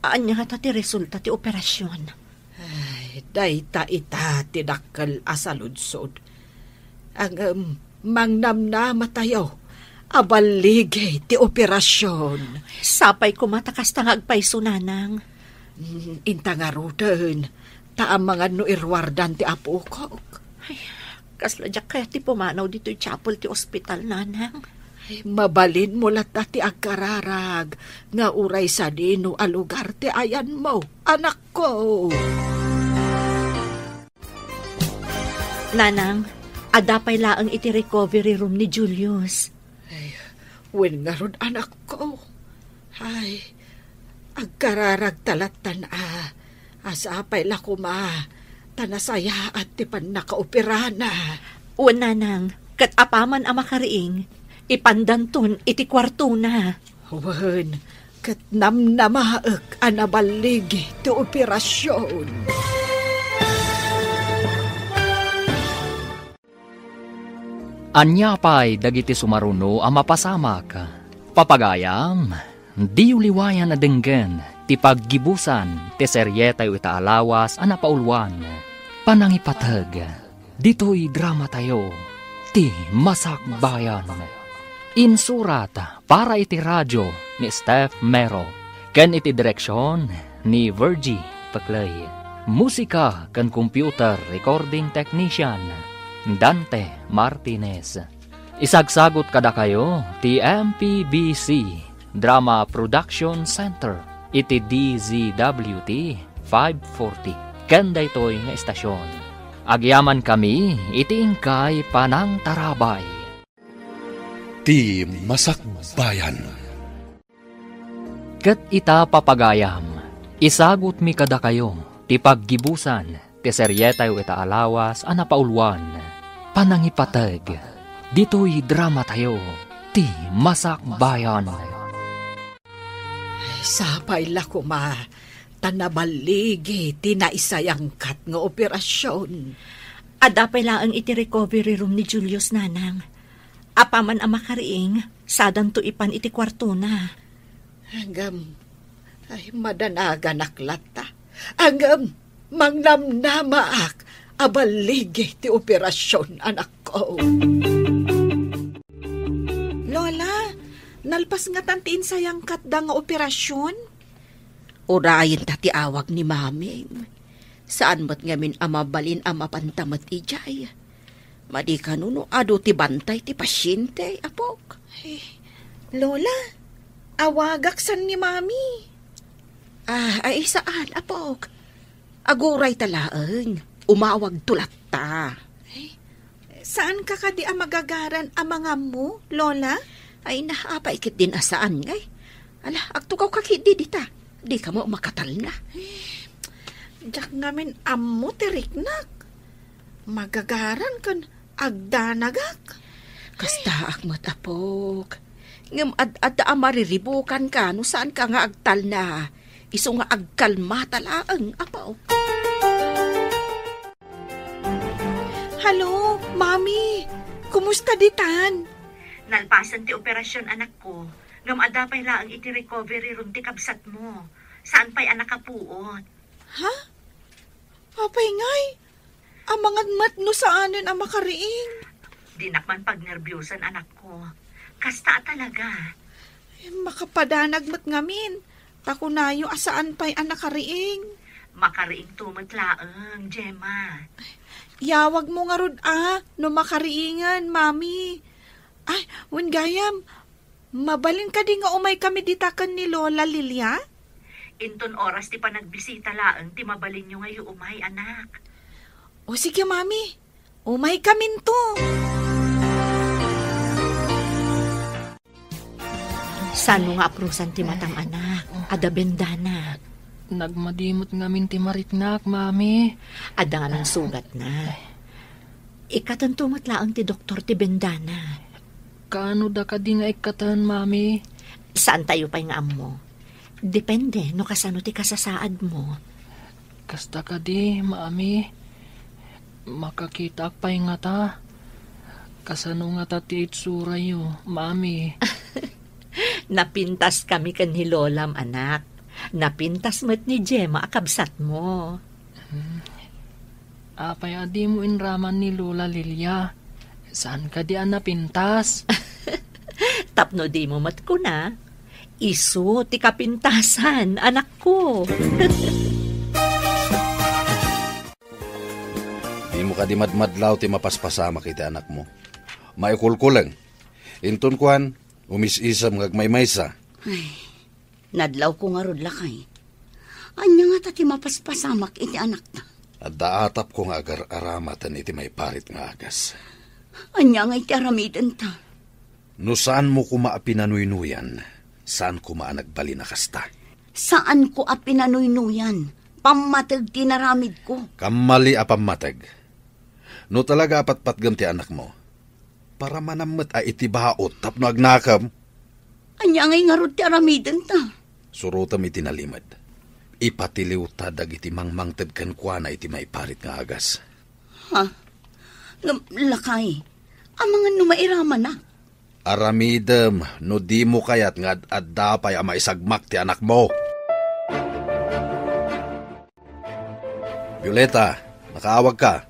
Ania ngata ti resulta ti operasion? Ay, dayta ita ti dakkel a saludsod. Ngem, mangnamnamatayo a balligi ti operasion. Sapay koma ta kasta nga agpayso, Nanang. Mm, inta ngaruden, ta amangan no iruardan ti apokok. Ay, kasla diak kayat ti pumanaw ditoy chapel ti ospital, Nanang. Ay, mabalinmo latta ti agkararag nga uray sadino a lugar ti ayanmo, anakko. Nanang, adda pay laeng iti recovery room ni Julius. Ay, wen ngarud, anakko. Ay, agkararagta lattan a, a sapay la koma, ta nasayaat ti pannakaoperana. Wen, Nanang, ket apaman a makariing, ipandanton iti kuartona. Wen, ket namnamaek a naballigi ti operasion. Ania pay dagiti sumaruno a mapasamak? Papagayam, diyo liwayan a denggen ti paggibusan ti serietayo ita a lawas a napauluan, Panangipateg, ditoy dramatayo, Ti Masakbayan. Insurat para iti radio ni Steph Mero, ken iti direksion ni Virgie Peclay. Musika ken computer recording technician, Dante Martinez. Isagsagut kadakayo ti M P B C Drama Production Center iti D Z W T five forty, ken daytoy nga estasion. Agyamankami iti inkay panangtarabay. Ti Masakbayan. Ket ita, papagayam, isagutmi kadakayo ti paggibusan ti serietayo ita a lawas a napauluan, Panangipateg, ditoy dramatayo, Ti Masakbayan. Sapay la koma, ta naballigi ti naisayangkat nga operasion. Adda pay laeng iti recovery room ni Julius, Nanang. Apaman a makariing, sadanto ipan iti kuartona. Ngem, ay, madanaganak latta. Ngem, mangnamnamaak a balligi ti operasion, anakko. Lola, nalpas ngatan ti insayangkatda nga operasion? Urayenta ti awag ni Maming. Saan met ngamin a mabalin a mapanta met idiay. Madi kano no adu ti bantay ti pasiente, apok. Ay, Lola, awagak san ni Mami. Ah, ay, saan, apok? Agurayta laeng. Umawagto latta. Ay, saanka kadi a magagaran a mangammo, Lola? Ay, na, apay ketdin a saan, ngay. Ala, agtugawka ketdi dita. Dika met makatalna. Eh, diak ngamin ammo ti riknak. Magagaran ken agdanagak. Kastaak met, apok. Ngem ad-adda a mariribukanka no saanka nga agtalna. Isu nga agkalmata laeng, apok. Hello, Mami. Kumusta ditan? Nalpasen ti operasyon, anakko. Ngem adda pay laeng iti recovery room ti kabsatmo. Saan pay a nakapuot. Ha? Apay ngay? Amangan met no saanen a makariing. Dinak man pagnerbiosan, anakko. Kasta a talaga. Eh, makapadanag met ngamin. Ta kunayo a saan pay a nakariing. Makariingto met laeng, Gemma. Yawagmo ngarud a no makariingen, Mami. Ay, wen gayam, mabalin kadi nga umaykami dita ken ni Lola Lilia? Inton oras ti panagbisita laeng ti mabalinyo nga iumay, anak. O sige, Mami. Umaykaminto. Sano nga aprusan ti matam, anak? Adda bendana. Nagmadi met ngamin ti mariknak, Mami. Adda ngamin sugatna. Ikkatento met laeng ti doktor ti bendana. Kaano da kadi nga ikkaten, Mami? Saantayo pay nga ammo. Depende no kasano ti kasasaadmo. Kasta kadi, Mami. Makakitaak pay ngata. Kasano ngata ti itsurayo, Mami? Napintaskami ken ni Lolam, anak. Napintas met ni Gemma a kabsatmo. Hmm. Apay a dimo inraman ni Lola Lilia? Saan kadi a napintas? Tapno dimo met kuna, isu ti kapintasan, anakko. Dimo kadi madmadlaw ti mapaspasamak iti anakmo? Maikulkuleng. Inton kuan, umis-isem nga agmaymaysa. Ay, nadlawko ngarud, lakay. Ania ngata ti mapaspasamak iti anakta? Adda atapko nga agar-aramaten iti maiparit nga agas. Ania nga iti aramidenta? No saanmo koma a pinanuynuyan, saan koma a nagbalin a kasta. Saanko a pinanuynuyan. Pammateg ti naramidko. Kammali a pammateg. No talaga a patpatgem ti anakmo, paramanam met a iti baut tapno agnakem. Ania ngay ngarud ti aramidenta? Surotem iti nalimed. Ipatiliwta dagiti mangmangted kenkuana iti maiparit nga agas. Ha? Ngem, lakay, amangan no mairamanak? Aramidem no dimo kayat nga ad-adda pay a maisagmak ti anakmo. Violeta, nakaawagka?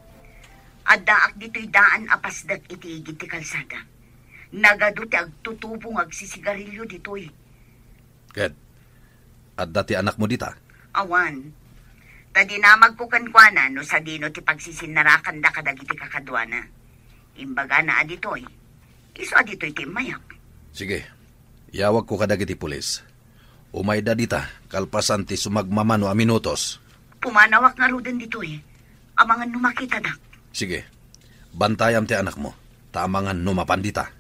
Addaak ditoy daan a pasdek iti igid ti kalsada. Nagadu ti agtutubo nga agsisigarilio ditoy. Ket, adda ti anakmo dita? Awan. Ta dinamagko kenkuana no sadino ti pagsisinnarakanda kadagiti kakaduana. Imbagana a ditoy. Isu a ditoy ti immayak. Sige. Iyawagko kadagiti pulis. Umayda dita, kalpasan ti sumagmamano a minutos. Pumanawak ngaruden ditoy. Amangan no makitadak. Sige. Bantayam ti anakmo, ta amangan no mapan dita.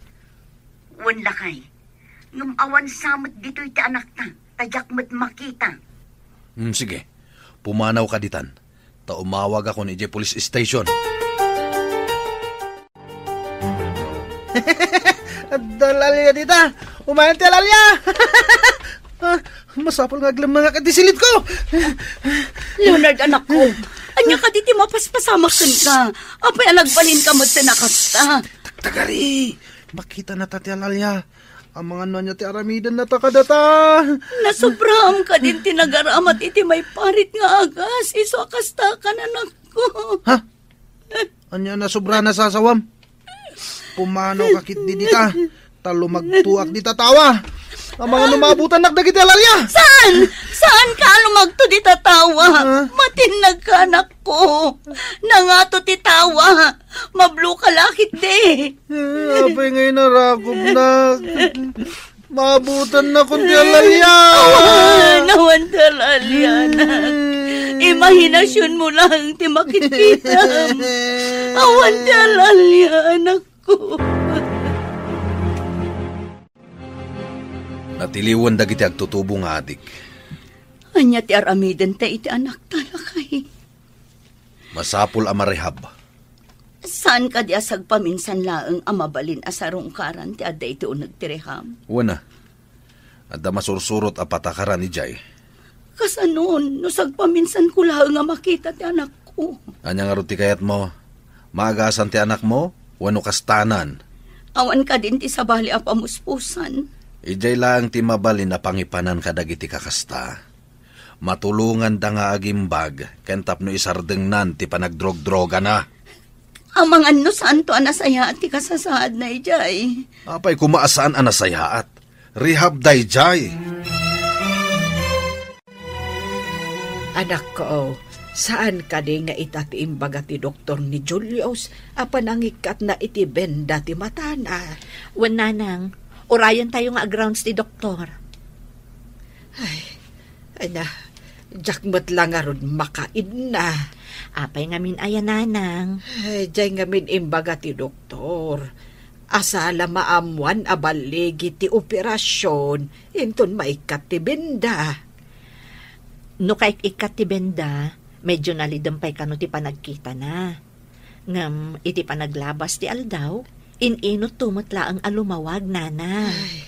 Wen, lakay. Ngem awan sa met ditoy ti anakta, ta diak met makita. Hmm, sige. Pumanawka ditan, ta umawagakon idiay police station. Adda lalia dita! Umayan ti alalia! Ah, masapul nga aglemmengak iti silidko! Leonard, anakko, ania kadi ti mapaspasamak kenka? Apay a nagbalinka met ti nakasta? Tagtagari! Makita na ta ti alalia. Amangan no ania ti aramiden na ta kadata. Nasubraam kadin ti nagaramat iti maiparit nga agas, isu a kasta kan, anakko. Ha? Ania nasobra na sasawam? Pumanaw ka ketdi dita, ta lumagtoak dita tawa. Amangan no maabutannak dagiti alalia. Saan? Saan ka lumagto dita tawa? Ha? Matinnag ka, anakko. Nangato ti tawa. Mablo ka la ketdi. Eh, apay nga inarakopnak? Maabutannakon ti alalia. Awan, awan ti alalia, anak. Imahinasionmo lang ti makitkitam. Awan ti alalia, anakko. Natiliwen dagiti agtutubo nga adik. Ania ti aramidenta iti anakta, lakay? Masapul a marehab. Saan kadi a sagpaminsan laeng a mabalin a sarungkaran ti adda iti uneg ti rehab? Wen a. Adda masursurot a patakaran idiay. Kasanon no sagpaminsanko laeng a makita ti anakko? Ania ngarud ti kayatmo? Maagasan ti anakmo wenno kastanan? Awan kadin ti sabali a pamuspusan. Idiay laeng ti mabalin a pangipanan kadagiti kakasta. Matulonganda nga agimbag ken tapno isardengnan ti panagdrogdrogana. Amangan no saanto a nasayaat ti kasasaadna idiay. Apay koma a saan a nasayaat? Rehab daydiay. Anakko, saan kadi nga ita ti imbaga ti doktor ni Julius a panangikkatna iti benda ti matana? Wen, nanang, urayentayo nga agrounds ti doktor. Ay, ay na, diak met la ngarud makaidna. Apay ngamin aya, nanang? Ay, diay ngamin imbaga ti doktor. Asala maammoan a balligi ti operasyon, inton maikkat ti benda. No kaikikkat ti benda, medyo nalidem pay kano ti panagkitana. Ngem iti panaglabas ti aldaw, in-inutto met laeng a lumawag, nana. Ay,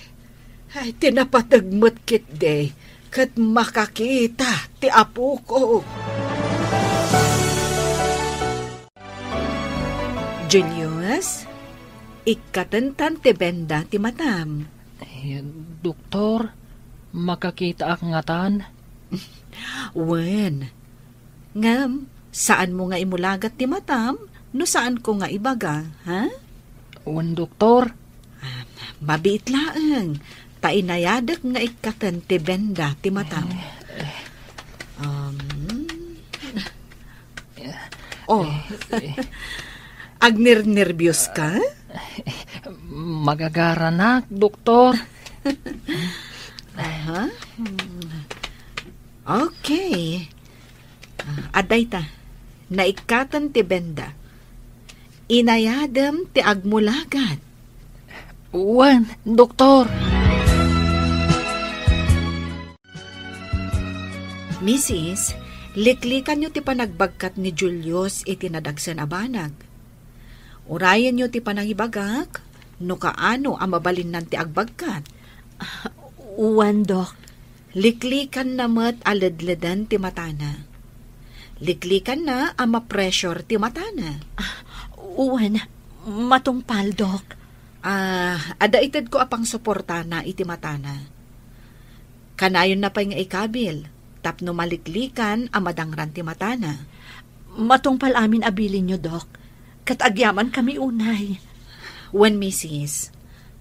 ay, ti napateg met ketdi, ket makakita ti apoko. Julius, ikkatentan ti benda ti matam. Eh, Doktor, makakitaak ngatan? Wen. Ngem, saanmo nga imulagat ti matam no saanko nga ibaga, ha? Wen, Doktor. Ah, mabiit laeng, ta inayadek nga ikkaten ti benda ti matam. Um, oh, eh, eh. Agnernerbios ka? Magagaranak, Doktor. Aha. Okay. Ah, adda ita. Naikkaten ti benda. Inayadem ti agmulagat. Wen, Doktor. Misis, liklikanyo ti panagbagkat ni Julius iti nadagsen a banag. Urayenyo ti panangibagak no kaano a mabalinnan ti agbagkat. Wen, Dok. Liklikanna met a ledleden ti matana. Liklikanna a ma-pressure ti matana. Wen, matungpal, Dok. Ah, adda itedko a pangsuportana iti matana. Kanayonna pay nga ikabil tapno maliklikan a madangran ti matana. Matungpal amin a bilinyo, Dok. Ket agyamankami unay. Wen, Misis,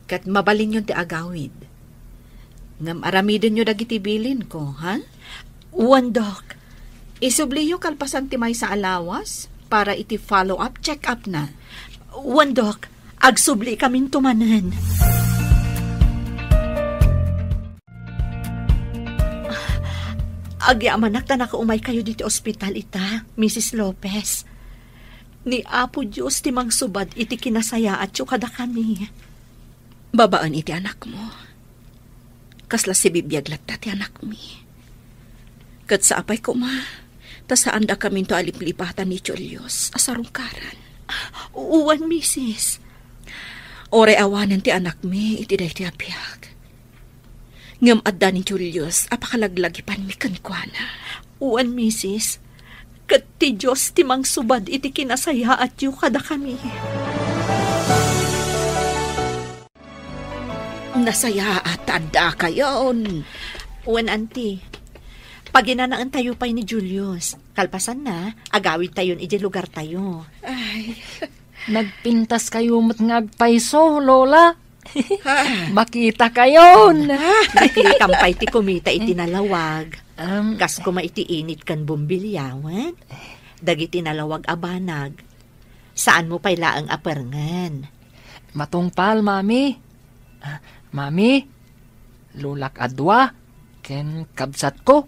ket mabalinyon ti agawid. Ngem aramidenyo dagiti bilinko, ha? Wen, Dok. Isubliyo kalpasan ti maysa a lawas para iti follow-up check-up na. Wen, Dok. Agsubli kaminto manen. Agyamanak ta nakaumaykayo ditoy ospital ita, Misis Lopez. Ni Apo Dios ti mangsubad iti kinasayaatyo kadakami. Babaen iti anakmo, kasla sibibiag latta ti anakmi. Ket sapay koma, ta saandakaminto a liplipatan ni Julius a sarungkaran. Wen, Misis. Uray awanen ti anakmi iti daytoy a biag. Ngem adda ni Julius a pakalaglagipanmi kenkuana. Wen, Misis. Ket ti Dios ti mangsubad iti kinasayaatyo kadakami. Nasayaat ta addakayon. Wen, Auntie. Paginanaentayo pay ni Julius. Kalpasanna, agawidtayon idiay lugartayo. Ay. Nagpintaskayo met nga agpayso, Lola. Ha? Makitakayon. Ha? Naklikan pay ti kumita iti nalawag. Um, kas koma iti init ken bumbilyawan. Dagiti nalawag a banag, saanmo pay laeng a perngen. Matungpal, Mami. Ah, Mami, lolak a dua, ken kabsatko.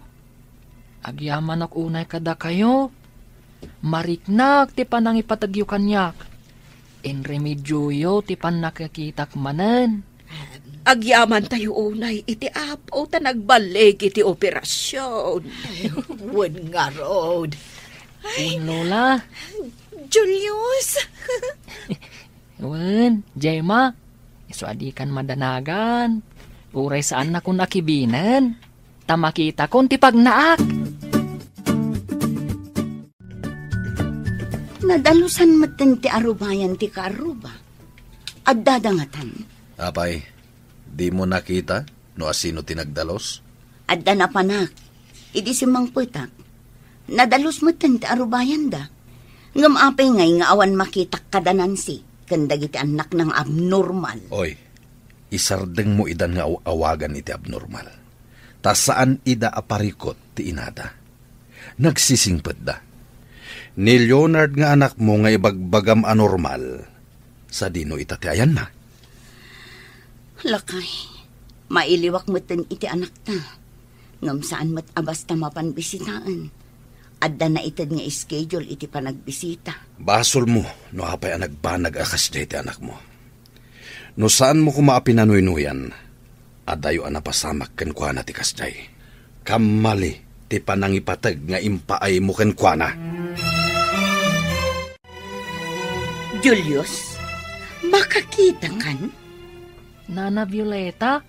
Agyamanak unay kadakayo. Mariknak ti panangipategyo kaniak. Inremedioyo ti pannakikitak manen. Agyamantayo unay iti Apo ta nagballig iti operasion. Wen ngarud. Wen, Lola. Julius! Wen, Gemma, isu a dikan madanagan. Uray saannakon a kibinen, ta makitakon ti pagnaak. Nadalusan metten ti arubayan ti kaarruba. Adda dangatan. Apay, dimo nakita no asino ti nagdalus? Adda napanak idi simmangpetak. Nadalus metten ti arubayanda. Ngem apay ngay nga awan makitak kada Nancy ken dagiti annakna nga abnormal? Oy, isardengmo idan nga aw-awagan iti abnormal. Ta saan ida a parikut ti inada. Nagsisingpetda. Ni Leonard nga anakmo nga ibagbagam a normal, sadino ita ti ayanna? Lakay, mailiwak metten iti anakta. Ngem saan met a basta mapan bisitaen. Adda naited nga schedule iti panagbisita. Basolmo no apay a nagbanag a kasdiay ti anakmo. No saanmo koma a pinanuynuyan, adayo a napasamak kenkuana ti kasdiay. Kammali ti panangipateg nga impaaymo kenkuana. Julius, makakitakan? Nana Violeta,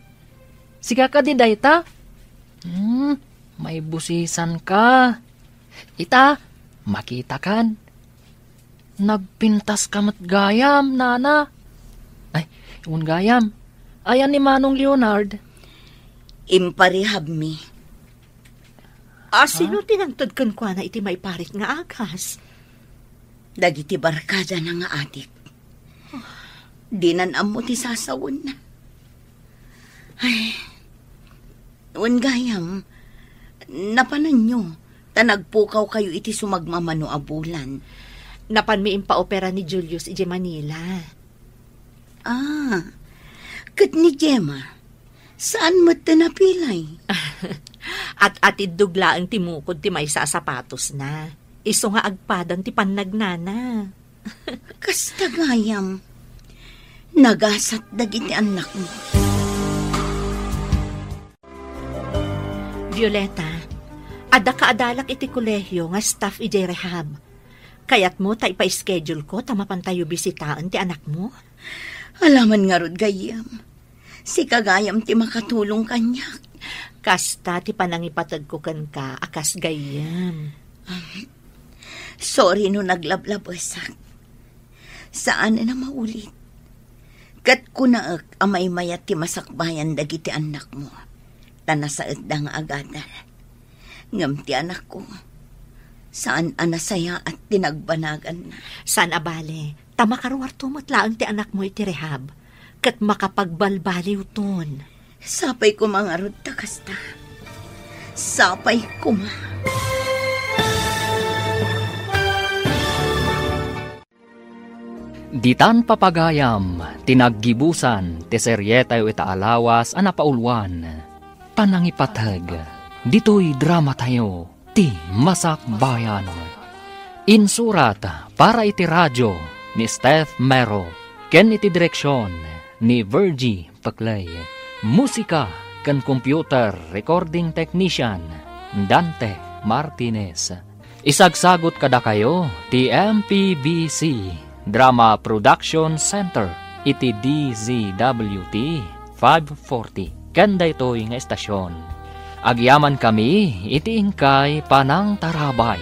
sika kadi dayta? Hmm, maibusisanka. Ita, makitakan. Nagpintaska met gayam, Nana. Ay, wen gayam, Ayan ni Manong Leonard? Imparehabmi. A, sino ti nangted kenkuana iti maiparit nga agas? Dagiti barkadana nga adik. Dinan ammo ti sasawenna. Ay, wen gayam, napananyo, ta nagpukawkayo iti sumagmamano a bulan. Napanmi impaopera ni Julius idiay Manila. Ah, ket ni Gemma, saan met ti napilay? At-atiddog laeng ti mukod ti maysa a sapatosna. Isu nga agpadan ti pannagnana. Kasta gayam, nagasat dagiti annakmo. Violeta, adda kaadalak iti kolehio nga staff idiay rehab. Kayatmo ta ipa-schedule ko ta mapantayo bisitaen ti anakmo? Alaman ngarud gayyem. Sika gayam ti makatulong kaniak. Kasta ti panangipategko kenka a kas gayyem. Sorry no naglablabesak. Saan a maulit. Ket kunaek a maymayat ti masakbayan dagiti annakmo, ta nasaedda nga agadal. Ngem ti anakko, saan a nasayaat ti nagbanaganna. Saan a bale, ta makaruarto met laeng ti anakmo iti rehab, ket makapagbalbaliwton. Sapay koma ngarud ta kasta. Sapay koma. Ditan papagayam ti naggibusan ti serietayo ita a lawas a napauluan, Panangipateg. Ditoy dramatayo ti Masakbayan. Insurat para iti radio ni Steph Mero ken iti direksion ni Virgie Peclay. Musika ken computer recording technician, Dante Martinez. Isagsagut kadakayo ti M P B C Drama Production Center iti D Z W T five forty ken daytoy nga estasion. Agyamankami iti inkay panangtarabay.